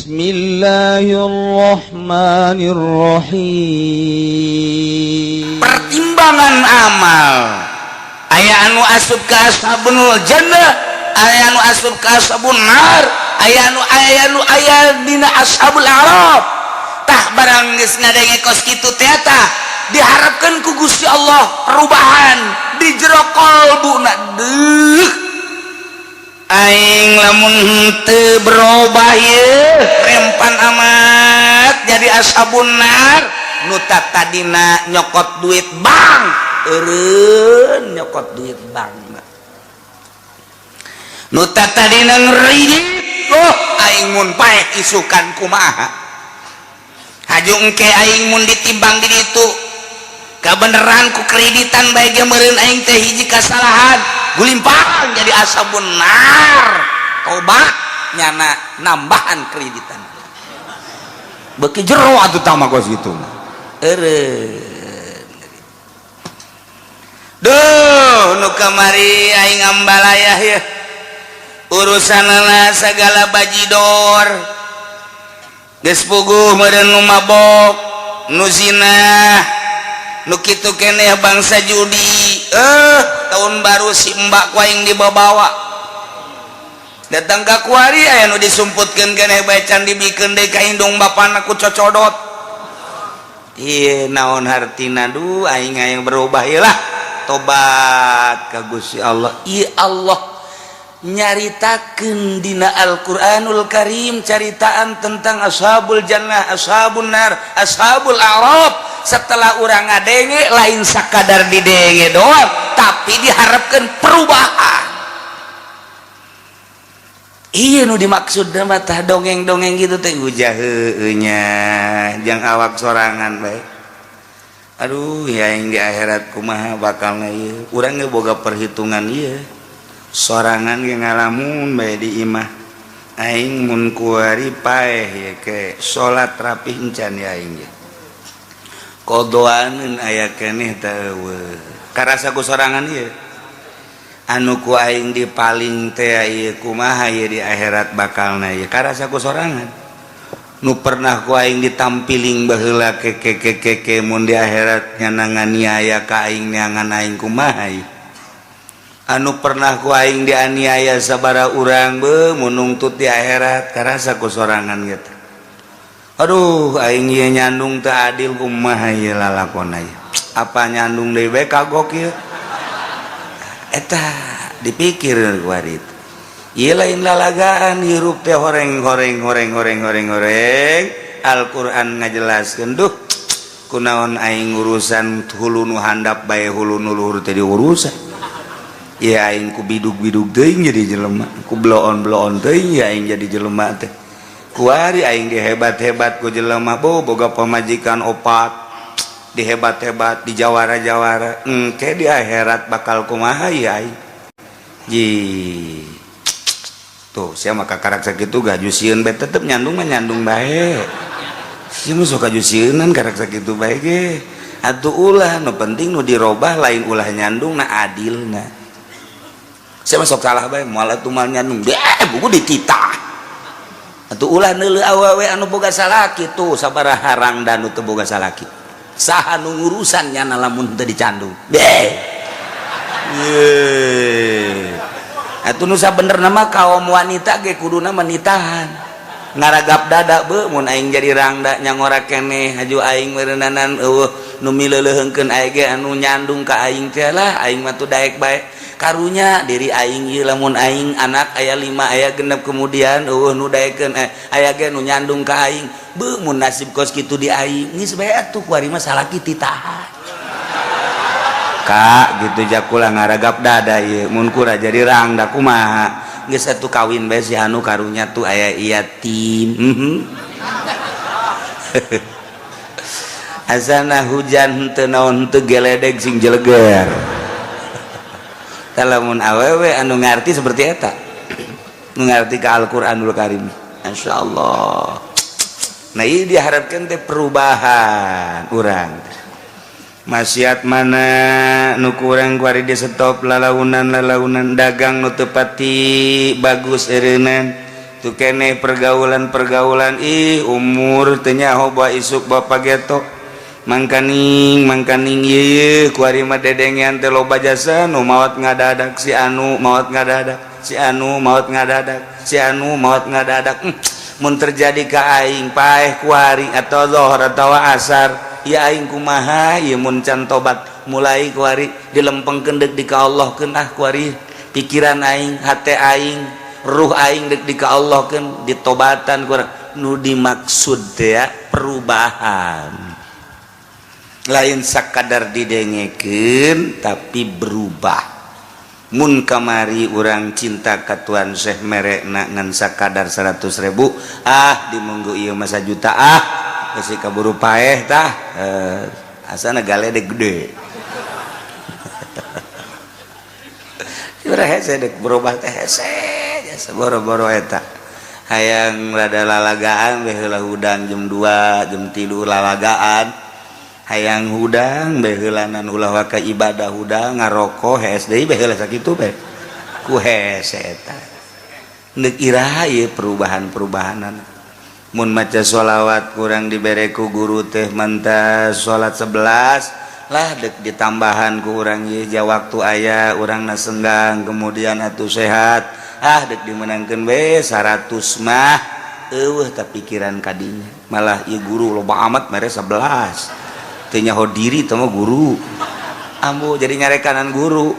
Bismillahirrahmanirrahim. Pertimbangan amal, aya anu asup ka ashabul jannah, aya anu asup ka ashabun nar, aya nu aya dina ashabul a'raf. Tah, barang geus ngadenge kos kitu teh, tah diharapkan ku Gusti Allah perubahan di jero kolbuna. Deuh, aing lamun teu berubah ye rempan amat jadi ashabun nar. Nu tadina nyokot duit bank, eureun nyokot duit bank. Nu tadina ngredit, oh, aing mun paeh isukan kumaha? Haju engke aing mun ditimbang di ditu kabeneran ku kreditan bae ge meureun aing teh hiji kasalahan gulimpang jadi ashabun nar. Tobat, nyana nambahan kreditan, beuki jero atuh tama kos kitu mah eureun. Duh, nu kamari aing ambalayah ya, urusanana segala bajidor geus puguh meureun, nu mabok, nu zina, nu kitu keneh, bangsa judi. Eh, tahun baru si mbak ku aing dibawa datang ka kuari, aya nu disumputkeun keneh bae, can dibikeun deui ka indung bapana ku cocodot. Ieu naon hartina? Duh, aing hayang berubah ieu lah, tobat ka Gusti Allah. Ieu Allah nyaritakeun dina Al-Qur'anul Karim caritaan tentang ashabul jannah, ashabun nar, ashabul a'raf. Setelah urang ngadenge, lain sakadar didenge doang, tapi diharapkan perubahan. Iya, nu dimaksud mah tah dongeng-dongeng gitu teh ujah heueuh nya jang awak sorangan bae. Aduh ya, yang di akhirat kumaha bakalna ieu? Urang ge boga perhitungan ieu sorangan ge, ngalamun bae di imah. Aing mun kuari paeh ye ke salat rapih encan ya, aing ge kodoaneun aya keneh teh eueuh, karasa ku sorangan ieu anu ku aing dipaling teh ieu kumaha ieu di akhirat bakalna ieu, karasa ku sorangan. Nu pernah ku aing ditampiling baheula ke ke ke ke ke, mun di akhirat nyana nganiaya ka aing, neangan aing kumaha ieu? Anu pernah ku aing dianiaya sabara urang be, mun nungtut di akhirat, karasa ku sorangan gitu. Aduh, aing ieu nyandung teu adil, kumaha ieu lalakonna ieu? Apa nyandung deui bae kagok ieu? Eta dipikir ku ari itu. Ieu lain lalagaan, hirup teh horeng horeng horeng horeng horeng horeng. Al-Qur'an ngajelaskeun. Duh, kunaon aing urusan hulu nu handap bae, hulu nu luhur teh diurusan ya? Aing ku bidug-bidug teuing jadi jelema, ku bloon-bloon teuing ya aing jadi jelema teh. Kuari aing dihebat-hebat ku jelema, bo boga pamajikan opat, dihebat-hebat, di jawara-jawara, engke di akhirat bakal kumaha ya aing? Ji, tuh sia maka karak sakitu gaju sieun bae, tetep nyandung mah nyandung bae. Sia mah sok kaju sieunan karak sakitu bae ge. Atuh ulah, nu penting nu dirobah lain ulah nyandung na, adilna. Sia mah sok salah bae, moal atuh mal nyandung deh buku dititah. Atuh ulah neuleuh awewe anu boga salaki. Tuh sabaraha rangda nu teu boga salaki, saha nu ngurusan nyana lamun teu dicandung? Deh ye, atuh nu sabenerna mah kaum wanita ge kuduna menitahan ngaragap dada be, mun aing jadi rangda nyangora keneh, haju aing meureunanan eueuh nu mileuleuheungkeun aing ge anu nyandung ka aing teh lah. Aing mah tuh daek bae, karunya diri aing ieu lamun aing anak aya 5, aya 6, kemudian eueuh nu daekeun, eh, aya ge nu nyandung ka aing. Be, mun nasib kos kitu di aing geus bae atuh, kuari mah salaki titahan kak gitu, jakula ngaragap dada ieu mun kura jadi rangda kumaha? Geus atuh kawin bae si anu, karunya tuh aya yatim. Asana hujan teu naon teu geledeg sing jeleger. Lamun awewe anu ngarti seperti eta, nu ngarti ke Al-Qur'anul Karim, insyaallah. Nah, ini diharapkan teh perubahan urang. Maksiat mana nu kurang kuari di stop, lalaunan lalaunan dagang nu teu pati bagus eureunnan. Tuh kene pergaulan-pergaulan, ih, umur teu nyaho, bawa isuk bapak geto mangkaning mangkaning ieu kuari mah dedengean teh loba jasa nu maot ngadadak, si anu maot ngadadak, si anu maot ngadadak, si anu maot ngadadak. Mun terjadi ka aing paeh kuari atau zohor atau asar ya aing kumaha ieu mun can tobat mulai kuari dilempengkeun deuk di ka Allah keun. Ah, kuari pikiran aing, hate aing, ruh aing dek di ka Allah keun, ditobatan kurang. Nu dimaksud teh ya, perubahan, lain sakadar didengekeun tapi berubah. Mun kamari urang cinta ka Tuan Syekh merekna ngan sakadar 100.000, ah, di minggu ieu mah juta, ah, geus kaburu paeh tah, eh, asana galedek gede. Urang hese dek berubah teh, hese jasa boro-boro eta. Hayang rada lalagaan bae heula, hudang jam 2, jam 3 lalagaan, hayang hudang bae heulanan, ulah waka ibadah, hudang ngaroko hees deui bae heula, sakitu bae ku hese eta. Neuk iraha ieu perubahan-perubahanan? Mun maca sholawat kurang dibere ku guru teh mantas salat 11 lah, dek ditambahan ku urang ieu ja waktu aya urang na senggang, kemudian atuh sehat, ah, dek dimenangkeun we 100 mah eueuh. Ta pikiran kadinya malah ieu guru loba amat mere 11, teu nyaho diri teh mah guru, ambu jadi nyarekanan guru.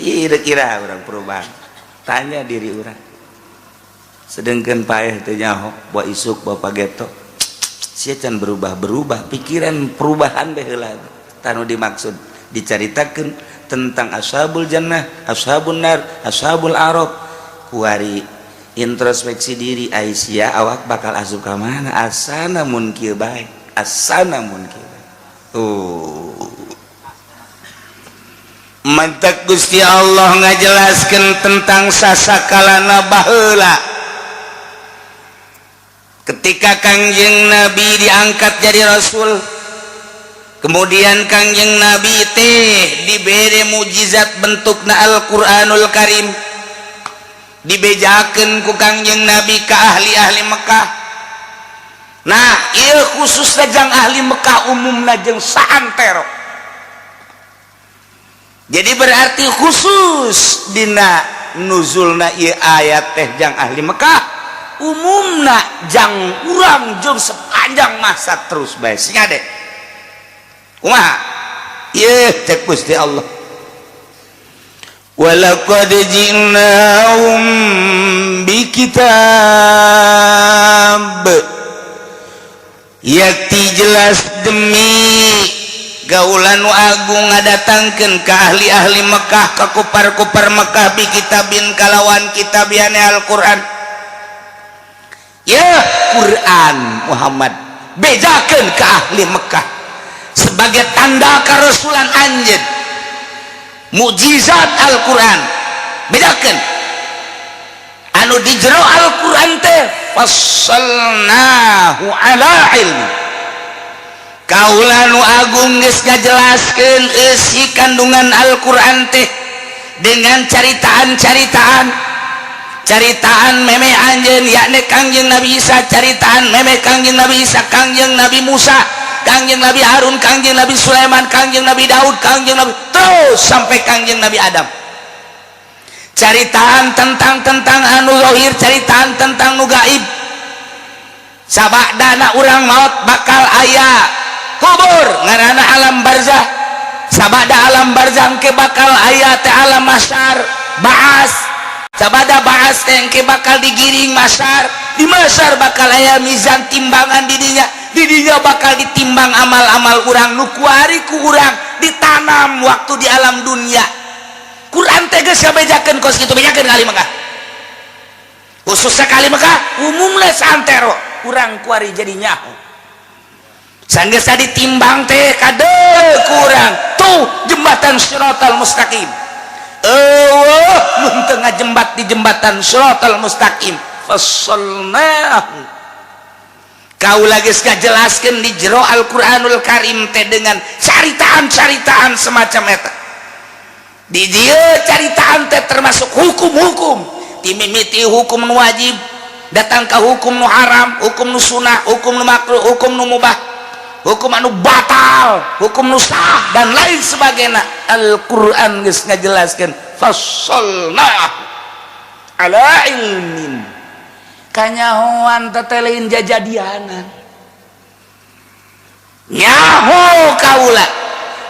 Ih, dek kira urang perubahan, tanya diri urang. Sedangkan paeh teu nyaho bawa isuk bapak geto sia can berubah-berubah pikiran, perubahan bae heula. Tanu dimaksud dicaritakeun tentang ashabul jannah, ashabun nar, ashabul arab kuari introspeksi diri, Aisyah awak bakal asup ka mana asana mun kieu bae, asana mun kieu bae. Tuh mantak Gusti Allah ngajelaskeun tentang sasakalana baheula ketika Kangjeng Nabi diangkat jadi Rasul, kemudian Kangjeng Nabi teh dibere mujizat bentukna Al-Qur'anul Karim, dibejakeun ku Kangjeng Nabi ke ahli-ahli Mekah. Nah, ieu khususna jang ahli Mekah, umumna jeung saantero. Jadi berarti khusus dina nuzulna ieu ayat teh jang ahli Mekah, umumna jang urang jeung sepanjang masa terus bae. Sing ade kumaha ieu cek Gusti Allah, walaqad ji'nahum bikitab, yakti jelas demi gaulan nu agung ngadatangkeun ka ahli-ahli Mekah, ka kupar-kupar Mekah, bi kitabin kalawan kitab yani Al-Qur'an. Ya Quran Muhammad bejakeun ke ahli Mekah sebagai tanda kerasulan anjeun, mukjizat Al-Quran bejakeun anu di jero Al-Quran teh fassalnahu ala ilmi. Kaula nu agung geus ngajelaskeun eusi kandungan Al-Quran teh dengan caritaan-caritaan, caritaan meme anjeun yakni Kangjeng Nabi Isa, caritaan meme Kangjeng Nabi Isa, Kangjeng Nabi Musa, Kangjeng Nabi Harun, Kangjeng Nabi Sulaiman, Kangjeng Nabi Daud, Kangjeng Nabi, terus sampai Kangjeng Nabi Adam. Caritaan tentang tentang anu zahir, caritaan tentang nu gaib. Sabadana urang maut bakal aya kubur ngaranna alam barzah, sabada alam barzah ke bakal aya teh alam mahsyar, baas, sabada baas teh engke bakal digiring mahsyar, di mahsyar bakal aya mizan, timbangan, didinya didinya bakal ditimbang amal-amal urang nu kuari ku urang ditanam waktu di alam dunia. Quran teh geus ngabejakeun kos kitu, bejakeun ka ahli Mekah, khususnya ka ahli Mekah, umumna saantero urang kuari jadi nyaho. Sanggeus ditimbang teh kade kurang tuh jembatan Siratal Mustaqim, eueuh mun teu ngajembat di jembatan Siratal Mustaqim. Fassalnahu, kaula geus ngajelaskeun di jero Al-Qur'anul Karim teh dengan caritaan-caritaan semacam eta. Di dieu caritaan teh termasuk hukum-hukum, timimiti hukum nu wajib datang ke hukum nu haram, hukum nu sunah, hukum nu makruh, hukum nu mubah, hukum anu batal, hukum nu sah, dan lain sebagainya. Al-Quran geus ngajelaskeun fassalna ala ilmin, kanyahoan teh lain jajadianan, nyaho kaula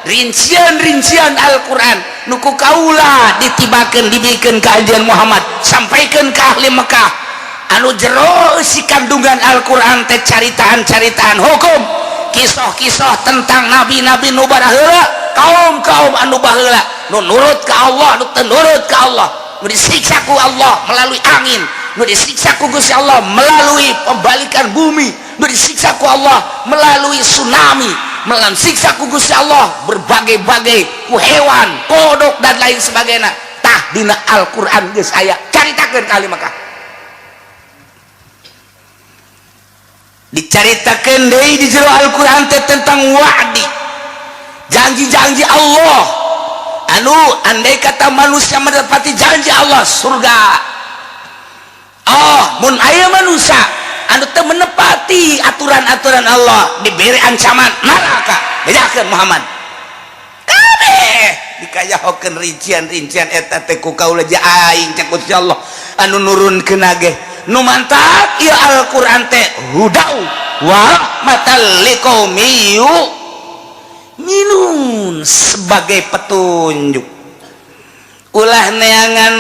rincian-rincian Al-Quran nu ku kaula ditibakeun, dibikeun ka Anjeun Muhammad, sampaikan ke ahli Mekah. Anu jero si kandungan Al-Quran teh caritaan-caritaan hukum, kisah-kisah tentang nabi-nabi nu baheula, kaum-kaum anu baheula, nu nurut ka Allah, nu teu nurut ka Allah, nu disiksa ku Allah melalui angin, nu disiksa ku Gusti Allah melalui pembalikan bumi, nu disiksa ku Allah melalui tsunami, melalui siksa ku Gusti Allah berbagai-bagai ku hewan, kodok, dan lain sebagainya. Tah, dina Al-Quran geus aya, caritakeun ka ahli Mekah. Dicaritakeun deui di jero Al-Quran teh tentang wa'di, janji-janji Allah, anu andai kata manusia mendapati janji Allah, surga. Oh, mun aya manusia anu teu menepati aturan-aturan Allah, diberi ancaman neraka. Bejakeun Muhammad, kabeh dikayahokeun rincian-rincian eta teh ku kaula aing, cek Gusti Allah anu nurunkeun ge. Nu mantap ieu Al-Qur'an teh hudau wa rahmatal liqaumi yu'minun, sebagai petunjuk. Ulah neangan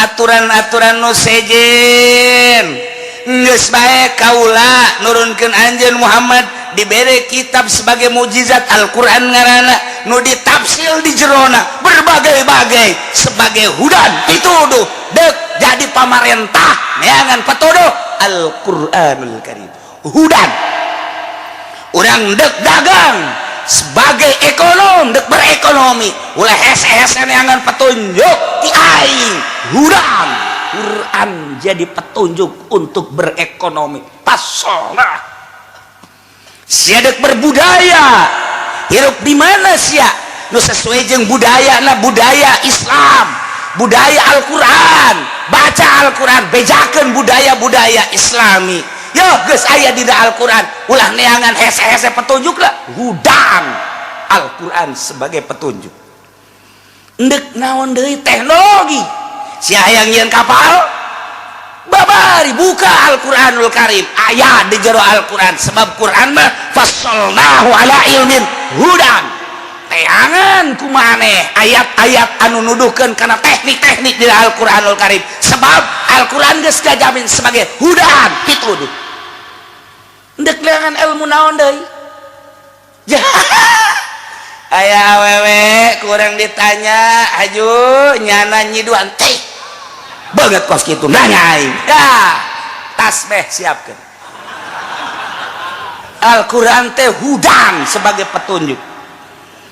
aturan-aturan nu sejen, geus bae kaula nurunkeun anjeun Muhammad, dibere kitab sebagai mukjizat, Al-Qur'an ngaranna, nu ditafsil di jerona berbagai-bagai sebagai hudan pituduh. Dek jadi pamarentah neangan patuduh Al-Qur'anul Karim, hudan. Urang dek dagang sebagai ekonom, dek berekonomi, ulah hese-hese neangan petunjuk ti aing, hudan. Quran jadi petunjuk untuk berekonomi. Pasona sia dek berbudaya, hirup di mana sia nu sesuai jeung budaya na, budaya Islam, budaya Al-Quran, baca Al-Quran, bejakeun budaya-budaya Islami. Yo geus aya di Al-Quran, ulah neangan hese-hese petunjuk lah, hudang Al-Quran sebagai petunjuk. Ndek naon deui, teknologi, si hayang nyieun kapal, babari buka Al-Quranul Karim, aya di jero Al-Quran, sebab Quran mah fassalnahu ala ilmin hudan. Teangan kumaneh ayat-ayat anu nuduhkeun kana teknik-teknik di Al-Quranul Karim, sebab Al-Quran geus kajamin sebagai hudan pituduh. Ndek neangan ilmu naon deui? Aya awewe kurang ditanya, aju nyana nyiduan teh banget kos kitu, nanya aing ya tasbih siapkeun. Al-Quran teh hudang sebagai petunjuk.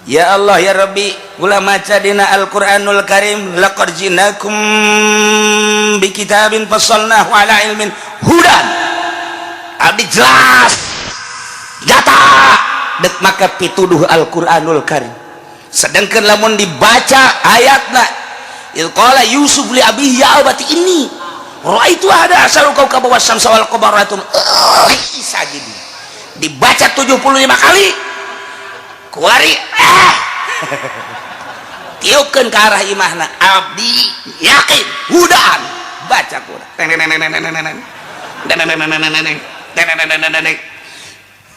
Ya Allah ya Rabbi, gula maca dina Al-Quranul Karim, laqad jinakum bi kitabin fassalnahu ala ilmin hudan. Abdi jelas nyata dek maka pituduh Al-Quranul Karim. Sedangkan lamun dibaca ayatna, idz qala Yusuf li abihi ya abati inni ra'aitu ahada asyara kaukaba wasyamsa wal qamara sajidi, dibaca 75 kali kuari tiupkeun ke arah imahna. Abdi yakin hudan, baca Quran,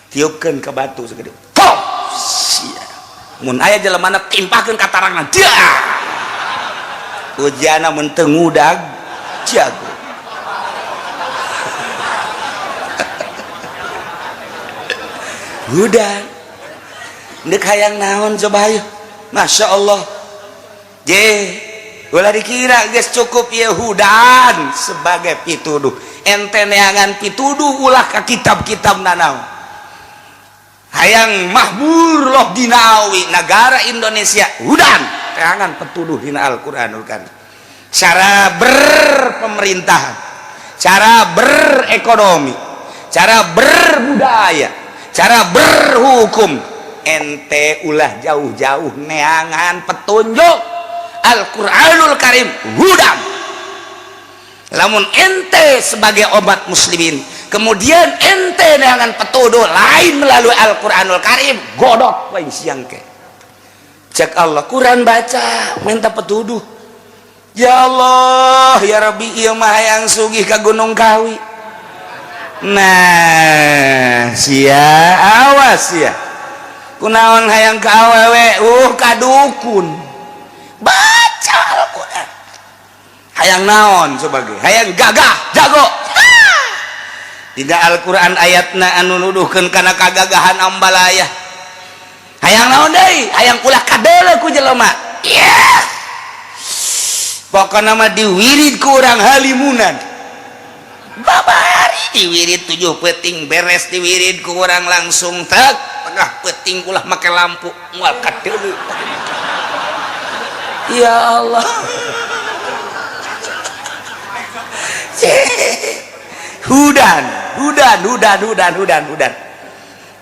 tiupkeun ke batu segede pop sia, mun aya jelemana timpahkeun ka tarangan dia, ujana mun teu ngudag jago. Hudan, ndek hayang naon coba ayo. Masya Allah, je ulah dikira geus cukup ieu hudan sebagai pituduh. Ente neangan pituduh ulah ka kitab-kitab nanaon. Hayang mahmur loh dinawi negara Indonesia, hudan, teangan petuduh dina Al-Qur'anul Karim, cara berpemerintahan, cara berekonomi, cara berbudaya, cara berhukum. Ente ulah jauh-jauh neangan petunjuk. Al-Qur'anul Karim hudan. Lamun ente sebagai obat muslimin, kemudian ente dengan petuduh lain melalui Al-Qur'anul Karim, godot wae siang ke. Cek Allah, Quran baca, minta petuduh. Ya Allah, ya Rabbi, ieu mah hayang sugih ka Gunung Kawi. Nah, sia awas sia. Kunaon hayang ka awewe ka dukun. Baca Al-Qur'an. Hayang naon sebagai hayang gagah, jago. Tidak Al-Qur'an ayatna anu nuduhkeun kana kagagahan ambalaya. Hayang naon deui? Hayang ulah kadeuleu ku jelema. Yeah. Pokokna mah diwirid ku urang halimunan. Babari diwirid 7 peting beres diwirid ku urang langsung tek tengah peting ulah make lampu moal kadeuleu. Ya Allah. Hudan, hudan, hudan, hudan, hudan, hudan.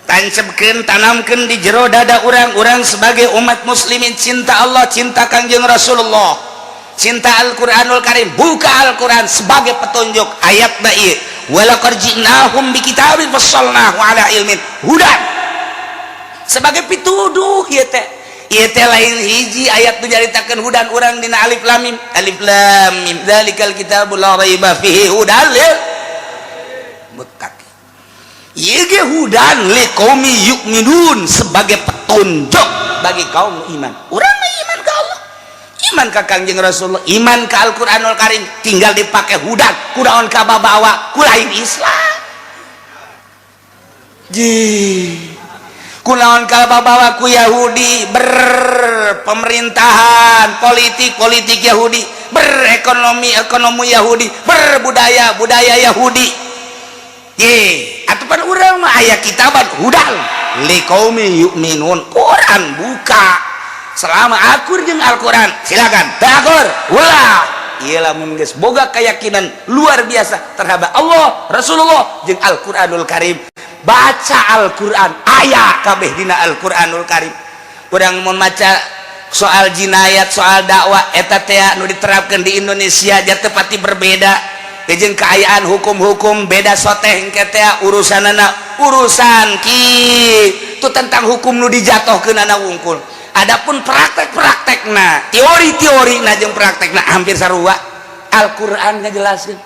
Tancapkeun, tanamkeun di jero dada urang-urang sebagai umat muslimin, cinta Allah, cinta Kangjeng Rasulullah, cinta Al-Qur'anul Karim. Buka Al-Qur'an sebagai petunjuk ayat ieu, walaqad ji'nahum bikitabin fassalnahu ala ilmin hudan, sebagai pituduh ieu teh. Ieu teh lain hiji ayat nu nyaritakeun hudan urang dina alif lam mim. Alif lam mim dzalikal kitabul la raiba fihi hudan lil muttaqin. Ieu ge hudan liqaumi yu'minun, sebagai petunjuk bagi kaum iman. Urang mah iman ka Allah, iman ka Kangjeng Rasulullah, iman ka Al-Qur'anul Karim, tinggal dipakai hudan kunaon ka babawa ku lain Islam. Ji kunaon ka babawa ku Yahudi, berpemerintahan politik politik Yahudi, berekonomi ekonomi Yahudi, berbudaya budaya Yahudi. Ye, atupan urang mah aya kitaban hudan liqaumi yu'minun. Quran buka selama akur jeung Al-Quran silakan, teu akur ulah. Ieu lamun geus boga keyakinan luar biasa terhadap Allah, Rasulullah jeung Al-Qur'anul Karim, baca Al-Qur'an aya kabeh dina Al-Qur'anul Karim. Urang mun maca soal jinayat, soal dakwah eta teh nu diterapkan di Indonesia jatuh pati berbeda jeung keayaan hukum-hukum beda soteh engke teh urusanana urusan kitu tentang hukum nu dijatuhkeun wungkul. Adapun praktek-praktekna, teori-teori na jeung praktekna hampir sarua. Al-Qur'an ngajelaskeun.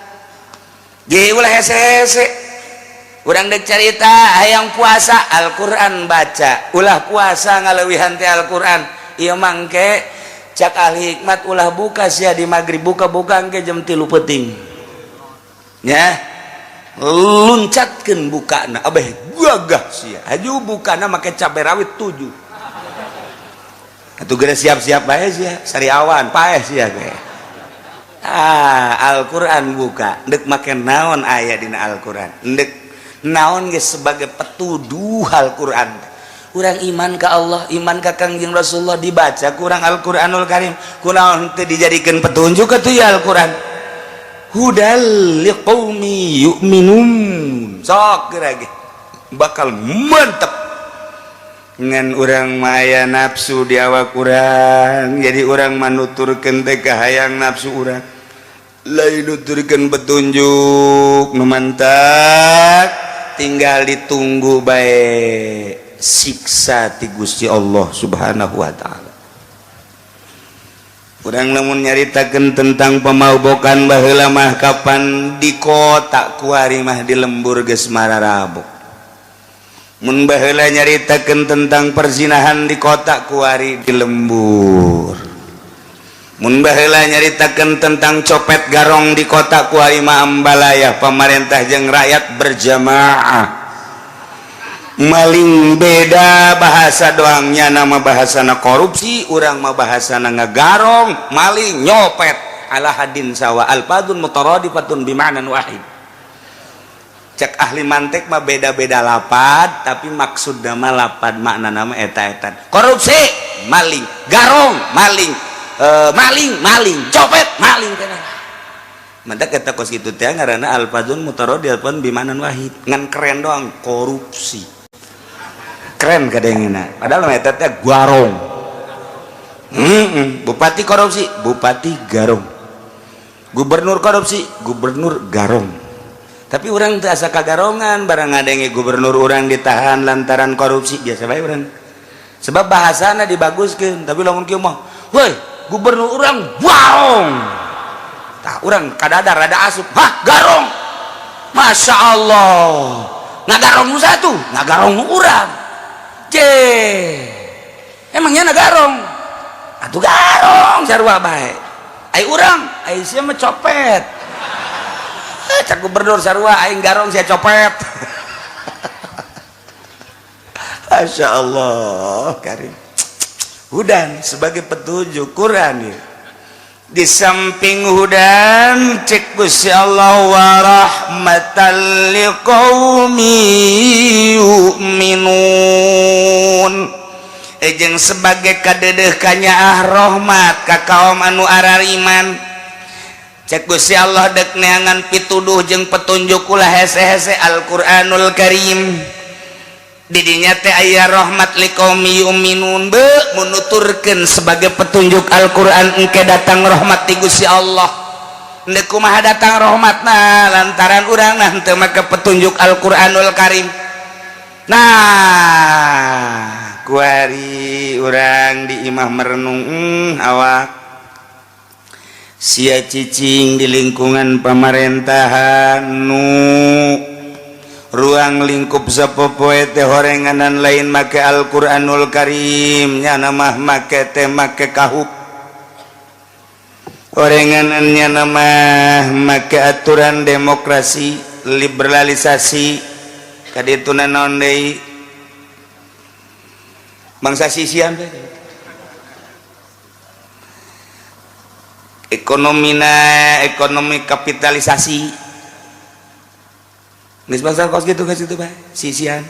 Ge ulah hese-hese. Urang deuk carita hayang puasa, Al-Qur'an baca. Ulah puasa ngaleuwihan teh Al-Qur'an. Ieu mangke cak ahli hikmat ulah buka sia di magrib, buka-buka engke jam 3 peuting. Ya, luncatkeun bukana abeh gagah sia. Haju bukana make cabe rawit 7. Atuh geus siap-siap bae sia, sariawan paeh sia ge. Ah, Al-Qur'an buka, deuk make naon aya dina Al-Qur'an. Deuk naon geus sebagai petuduh Al-Qur'an. Urang iman ka Allah, iman ka Kangjeng Rasulullah, dibaca kurang Al-Qur'anul Karim. Kunaon teu dijadikeun petunjuk atuh ya Al-Qur'an. Hudal liqaumi yu'minun. Sok geura ge bakal mantep. Ngan urang mah aya nafsu di awak urang, jadi urang manuturkeun teh kahayang nafsu urang, lain nuturkeun petunjuk nu mantak. Tinggal ditunggu bae siksa ti Gusti Allah Subhanahu wa taala. Urang lamun nyaritakeun tentang pemabokan baheula mah kapan di kota kuari mah di lembur geus mararabok. Mun baheula nyaritakeun tentang perzinahan di kota kuari di lembur. Mun baheula nyaritakeun tentang copet garong di kota kuari mah ambalaya pamarentah jeung rakyat berjamaah. Maling beda bahasa doangnya, nama bahasana korupsi, urang mah bahasana ngagarong, maling, nyopet, ala hadin sawa, alfadun mutaradifatun bima'nan wahid. Cek ahli mantek mah beda-beda lapad tapi maksud nama lapad makna nama eta-eta. Korupsi, maling, garong, maling, maling, maling, copet, maling kana. Mantap kata kos kitu teh ngaranna alfadun mutaradifatun bima'nan wahid. Ngan keren doang korupsi. Keren kadangena. Padahal eta teh garong. Bupati korupsi, bupati garong. Gubernur korupsi, gubernur garong. Tapi urang teu asa kagarongan barang ngadenge gubernur urang ditahan lantaran korupsi, biasa bae urang. Sebab bahasana dibaguskeun, tapi lamun kieu mah, "Woi, gubernur urang garong." Tah, urang kadadar rada asup, "Hah, garong?" Masya Allah. Ngagarong nu satu, ngagarong nu urang. C. Emangnya ngagarong? Atuh garong sarua bae. Ai urang, ai sia mah copet. Eh, cak gubernur sarua aing garong, sia copet. Masya Allah, karim. Hudan sebagai petunjuk Quran ya. Di samping hudan, cek Gusti Allah, wa rahmatan liqaumi yu'minun. Ejeng sebagai kadedeh kanyaah rahmat ka kaum anu arariman. Cek Gusti Allah, dek neangan pituduh jeung petunjuk ulah hese-hese Al-Qur'anul Karim. Didinya teh aya rahmat liqaumi yu'minun, be menuturkeun sebagai petunjuk Al-Qur'an engke datang rahmat ti Gusti Allah. Ndek kumaha datang rahmatna lantaran urang nah teu make petunjuk Al-Qur'anul Karim. Nah, kuari urang di imah merenung, awak sia cicing di lingkungan pemerintahan nu ruang lingkup sapopoe teh horenganan lain make Al-Qur'anul Karim, nyana mah make teh make KUHP, horenganan nyana mah make aturan demokrasi liberalisasi, kaditu naon deui, bangsa sisian teh ekonomina ekonomi kapitalisasi. Geus bangsa kos gitu, geus itu bae sisian.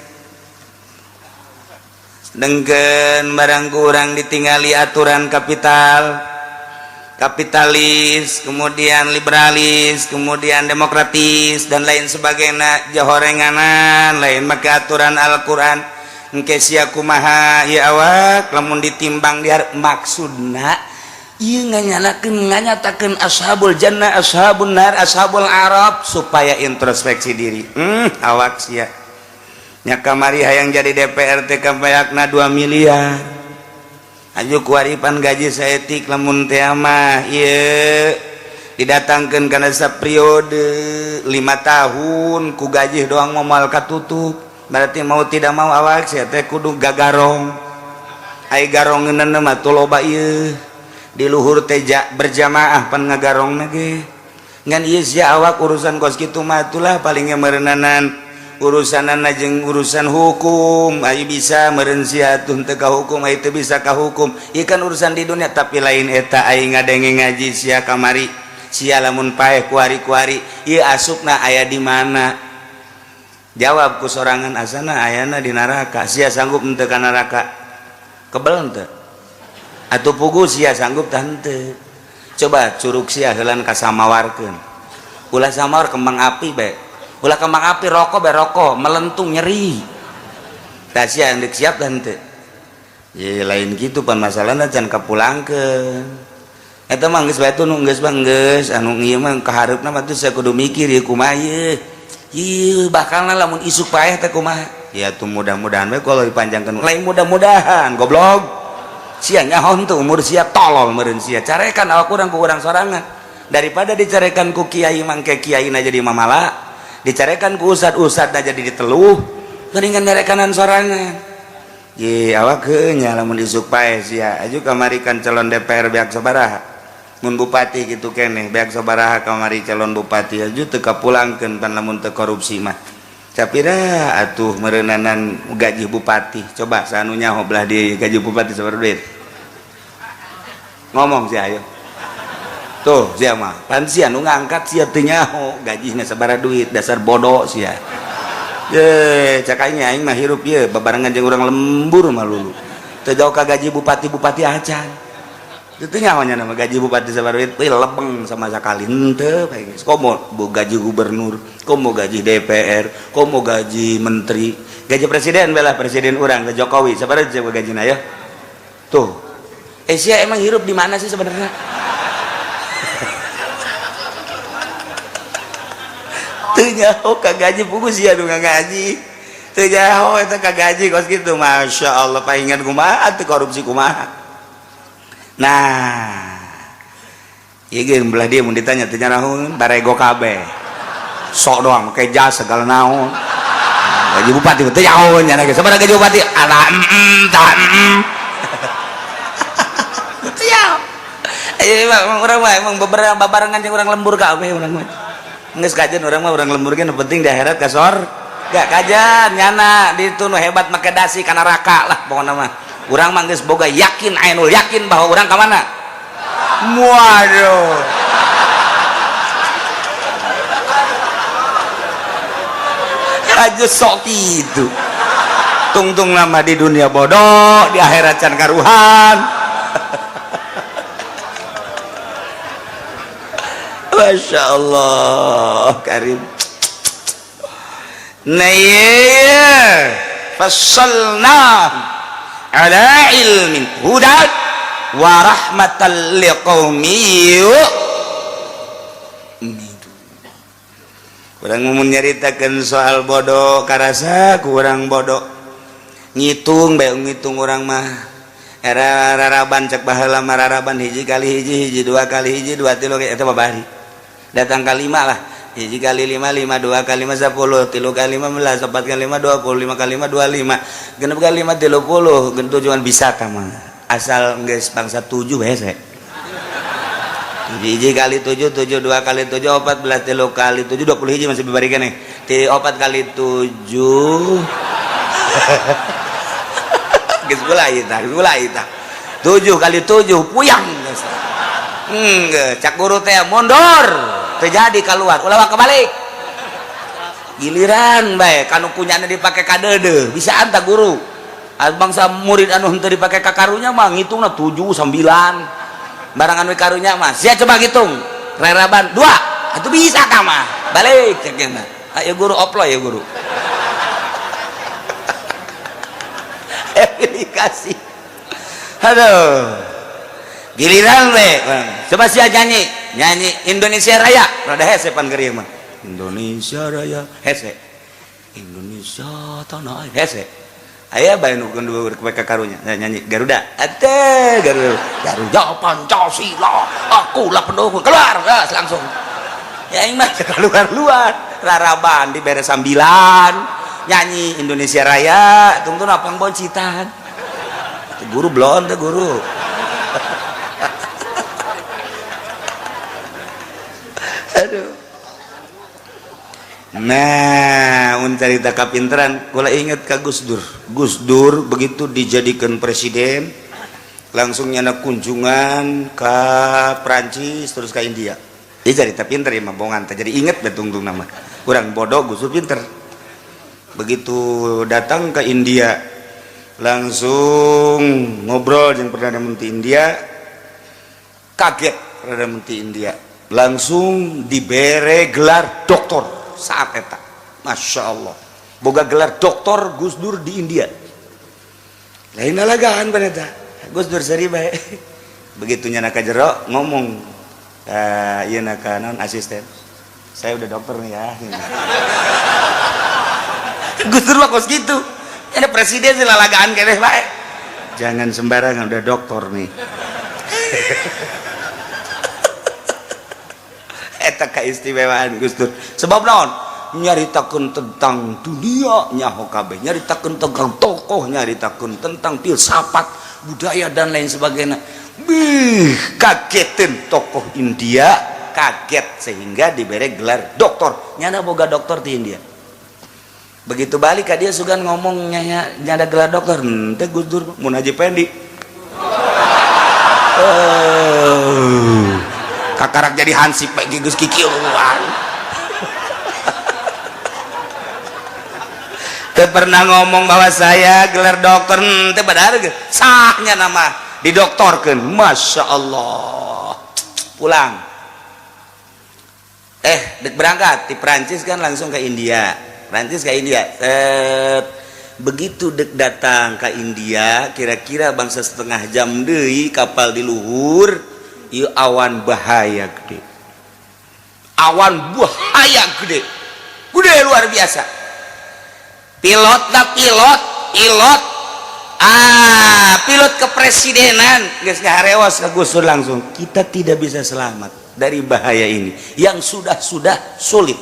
Sedengkeun barang kurang ditingali aturan kapital, kapitalis, kemudian liberalis, kemudian demokratis, dan lain sebagainya, jahorenganan lain make aturan Al-Qur'an. Engke sia kumaha ieu awak lamun ditimbang di maksudna ieu nganyalakeun, nganyatakeun ashabul jannah, ashabun nar, ashabul arab, supaya introspeksi diri. Awak sia nya kamari hayang jadi DPR teh kabayakna 2 miliar aju kuaripan gaji saetik, lamun teh mah ieu didatangkeun kana saperiode 5 tahun ku gaji doang moal katutup. Berarti mau tidak mau awak sia teh kudu gagarong. Ai garongeunana mah tuh loba ieu di luhur teja berjamaah pan ngagarong ge ngan ieu sia awak urusan kos kitu mah itulah palingnya merenanan urusanana jeung urusan hukum. Ayo bisa meureun sia atuh teu ka hukum, ayo teu bisa ka hukum, ieu kan urusan di dunia. Tapi lain eta, aing ngadenge ngaji sia kamari, sia lamun paeh kuari-kuari ieu asupna aya di mana? Jawab ku sorangan, asana ayana di neraka. Sia sanggup henteu ka neraka? Kebel henteu atau pugu? Sia sanggup tah henteu? Coba curug sia heulan kasamawarkeun, ulah samawar, kembang api bae, ulah kembang api, rokok bae, rokok melentung nyeri. Tah, sia ndek siap tah henteu? Ye lain gitu pan masalahna, can kapulangkeun eta mah geus bae tuh, nu geus mah geus, anu ieu mah kahareupna mah tuh sia kudu mikir ieu kumaha ieu, ieu bakalna lamun isuk paeh teh kumaha. Ya tuh mudah-mudahan we kalau dipanjangkeun. Lain mudah-mudahan, goblok. Sia nyaho tuh umur sia, tolol meureun sia. Carekan awak urang ku urang sorangan daripada dicarekan ku kiai, mangke kiai na jadi mamala, dicarekan ku ustad, ustad na jadi diteluh, mendingan nyarekanan sorangan. Ye awak heuh nya, lamun isuk paeh sia aju kamari kan calon DPR beak sabaraha, mun bupati gitu keneh beak sabaraha kamari calon bupati, aju teu kapulangkeun. Pan lamun teu korupsi mah capira atuh meureunanan gaji bupati? Coba sanu nyaho belah di gaji bupati sabaraha duit? Ngomong sih, ayo tuh sia mah pan sia nu ngangkat, sia teu nyaho gajina sabaraha duit, dasar bodoh sia. Ye cak aing, aing mah hirup ye babarengan jeung urang lembur mah lulu teu jauh ka gaji bupati-bupati acan. Itu nyaho nya nama gaji bupati sabaraha duit? Wih, lebeng sama sekali henteu bae geus. Komo bu gaji gubernur, komo gaji DPR, komo gaji menteri, gaji presiden. Belah presiden urang ke Jokowi sabaraha coba gajina? Ya tuh. Sia emang hirup di mana sih sebenarnya? Teu nyaho ka gaji pugu sia nu ngaji. Teu nyaho eta ka gaji kos kitu. Masya Allah paingan kumaha teu korupsi kumaha. Nah, ieu ge belah dia mun ditanya teu nyarahoeun barego kabeh. Sok doang make jas segala naon. Gaji bupati teu nyaho nya ge. Sabaraha gaji bupati? Ala tah. Teu nyaho. Ayo urang mah emang beberapa babarengan jeung urang lembur kabeh urang mah. Geus kajian urang mah urang lembur ge nu penting di akhirat ka sorga kajian nyana di itu nu hebat make dasi ka neraka lah pokona mah. Urang mah geus boga yakin ainul yakin bahwa urang ka mana? Waduh. Aja sok kitu. Tungtung lama di dunia bodoh, di akhirat can karuhan. Masya Allah karim. Nah iya fassalna ala ilmin hudan wa rahmatan liqaumi yu'minun. Urang mun nyaritakeun soal bodoh karasa kurang bodoh. Ngitung bae ngitung urang mah. Era raraban cek baheula mah raraban hiji kali hiji hiji dua kali hiji dua tilu eta mah bari. Datang ka lima lah. Hiji kali lima lima dua kali lima 10 tilu kali lima belas 4 kali 5 20 5 kali 5 25 genep kali 5 30 genep tujuan bisa tah mah. Asal geus bangsa 7 hese. Hiji kali 7 7 2 kali 7 14 tilu kali 7 20 hiji masih bibarikan nih. Ti 4 kali 7 geus mulai tah, geus mulai tah. 7 kali 7 puyang geus. Enggak, cak guru teh mundur, terjadi keluar, ulah kebalik. Giliran bae kanu kunyana dipake ka deudeuh, bisa anta guru. Bangsa murid anu henteu dipake ka karunya mah ngitungna 7 9. Barang anu karunya mah sia coba ngitung. Reraban 2, atuh bisa ka mah. Balik cek mah. Ayo guru oplo ya guru. Aplikasi. Aduh. Giliran we. Coba sia nyanyi, nyanyi Indonesia Raya. Rada hese pan keur ieu mah. Indonesia Raya hese. Indonesia tanah air hese. Aya bae nu ka karunya nyanyi Garuda. Ate Garuda. Garuda Pancasila. Akulah pendukung. Keluar gas langsung. Ya aing mah keluar-luar. Raraban dibere sambilan. Nyanyi Indonesia Raya, tungtun apang boncitan. Guru blon teh guru. Aduh. Nah, mun carita kapinteran, kula inget ka Gus Dur. Gus Dur begitu dijadikan presiden, langsung nyana kunjungan ke Prancis terus ke India. Ieu carita pinter ieu mah bongan teh jadi inget bae tungtung nama. Kurang bodoh Gus Dur pinter. Begitu datang ke India, langsung ngobrol dengan Perdana Menteri India. Kaget Perdana Menteri India, langsung dibere gelar doktor saat eta. Masya Allah, boga gelar doktor Gus Dur di India. Lain lalagaan paneta Gus Dur seri bae. Begitu nyana ka jero ngomong, ieu naka naon asisten, saya udah dokter nih ya. Gus Dur mah kos gitu. Ada presiden sih lalagaan keneh bae. Jangan sembarangan udah dokter nih. Eta keistimewaan Gus Dur. Sebab naon? Nyaritakeun tentang dunia nyaho kabeh, nyaritakeun tentang tokoh, nyaritakeun tentang filsafat, budaya dan lain sebagainya. Bih, kagetin tokoh India, kaget sehingga diberi gelar doktor. Nyana boga doktor di India. Begitu balik ka dia sugan ngomong nyada gelar dokter, henteu Gus Dur mun Haji Pendi. Kakarak jadi hansip bae geus kikieuan. Teu pernah ngomong bahwa saya gelar dokter, henteu padahal sahnya nama didoktorkeun. Masya Allah. Pulang. Dek berangkat di Prancis kan langsung ke India. Prancis ke India. Set. Begitu dek datang ke India, kira-kira bangsa setengah jam deui kapal di luhur ieu, awan bahaya gede, awan bahaya gede gede luar biasa. Pilot dah, pilot pilot, ah, pilot kepresidenan geus ngaharewas ka Gus Dur langsung, "Kita tidak bisa selamat dari bahaya ini yang sudah-sudah sulit.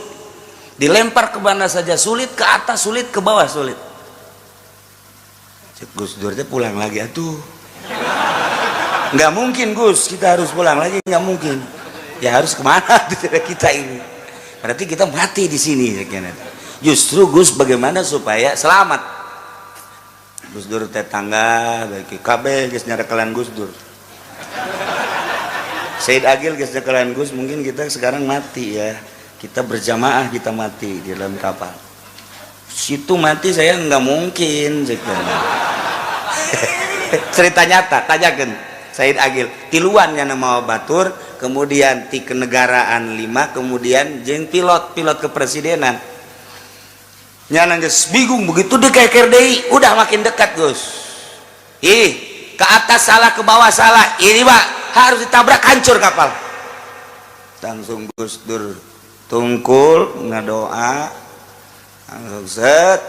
Dilempar ke mana saja sulit, ke atas sulit, ke bawah sulit." Cek Gus Dur teh, "Pulang lagi atuh." "Nggak mungkin, Gus, kita harus pulang lagi, nggak mungkin." "Ya harus kemana kita ini? Berarti kita mati di sini." "Justru, Gus, bagaimana supaya selamat?" Gus Dur tetangga bagi kabeh geus nyarekelan Gus Dur. Said Agil geus nyarekelan, "Gus, mungkin kita sekarang mati ya, kita berjamaah, kita mati di dalam kapal situ." "Mati saya nggak mungkin." Cerita nyata, tanyakan Said Agil. Tiluan yang nama batur, kemudian ti kenegaraan lima, kemudian jeng pilot pilot kepresidenan. Nyana geus bingung. Begitu dikeker deui, udah makin dekat, Gus. Ih, ke atas salah, ke bawah salah, ini Pak harus ditabrak, hancur kapal. Langsung Gus Dur tungkul ngadoa, langsung set,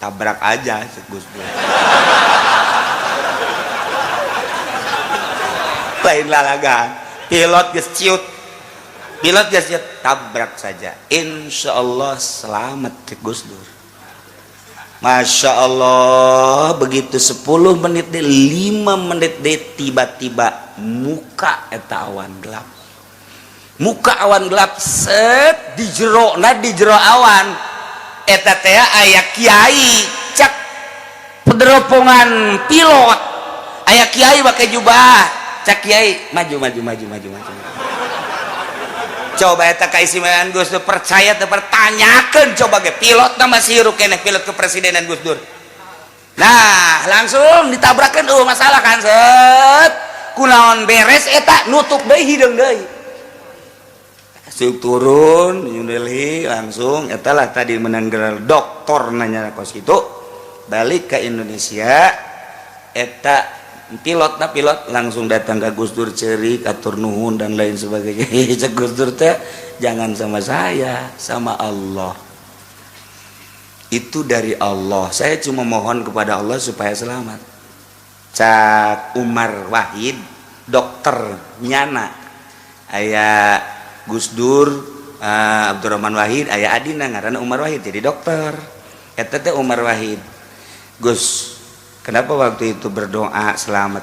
"Tabrak aja," cek Gus Dur. Lain lalagan, pilot geus ciut, pilot geus ciut, "Tabrak saja, insya Allah selamat," cek Gus Dur. Masya Allah, begitu 10 menit deh, 5 menit deh, tiba-tiba muka eta awan gelap, muka awan gelap set di jero. Nah, di jero awan eta teh aya kiai. Cak pederopongan pilot, aya kiai pakai jubah. Cak kiai, "Maju, maju, maju, maju, maju." Coba eta kaistimewaan Gus Dur, percaya teu pertanyakeun. Coba ge pilot nama masih keneh, pilot kepresidenan Gus Dur. Nah, langsung ditabrakan, oh masalah kan, set kunaon beres eta nutup deui, hideung deui. Suk turun New Delhi langsung eta lah tadi menang gelar doktor. Nanya kos itu balik ke Indonesia, eta pilot na pilot langsung datang ke Gus Dur, cerik, atur nuhun dan lain sebagainya. Cek Gus Dur teh, "Jangan sama saya, sama Allah. Itu dari Allah. Saya cuma mohon kepada Allah supaya selamat." Cak Umar Wahid, dokter nyana, aya Gus Dur, Abdurrahman Wahid, aya adina ngaranna Umar Wahid, jadi dokter eta teh Umar Wahid. "Gus, kenapa waktu itu berdoa selamat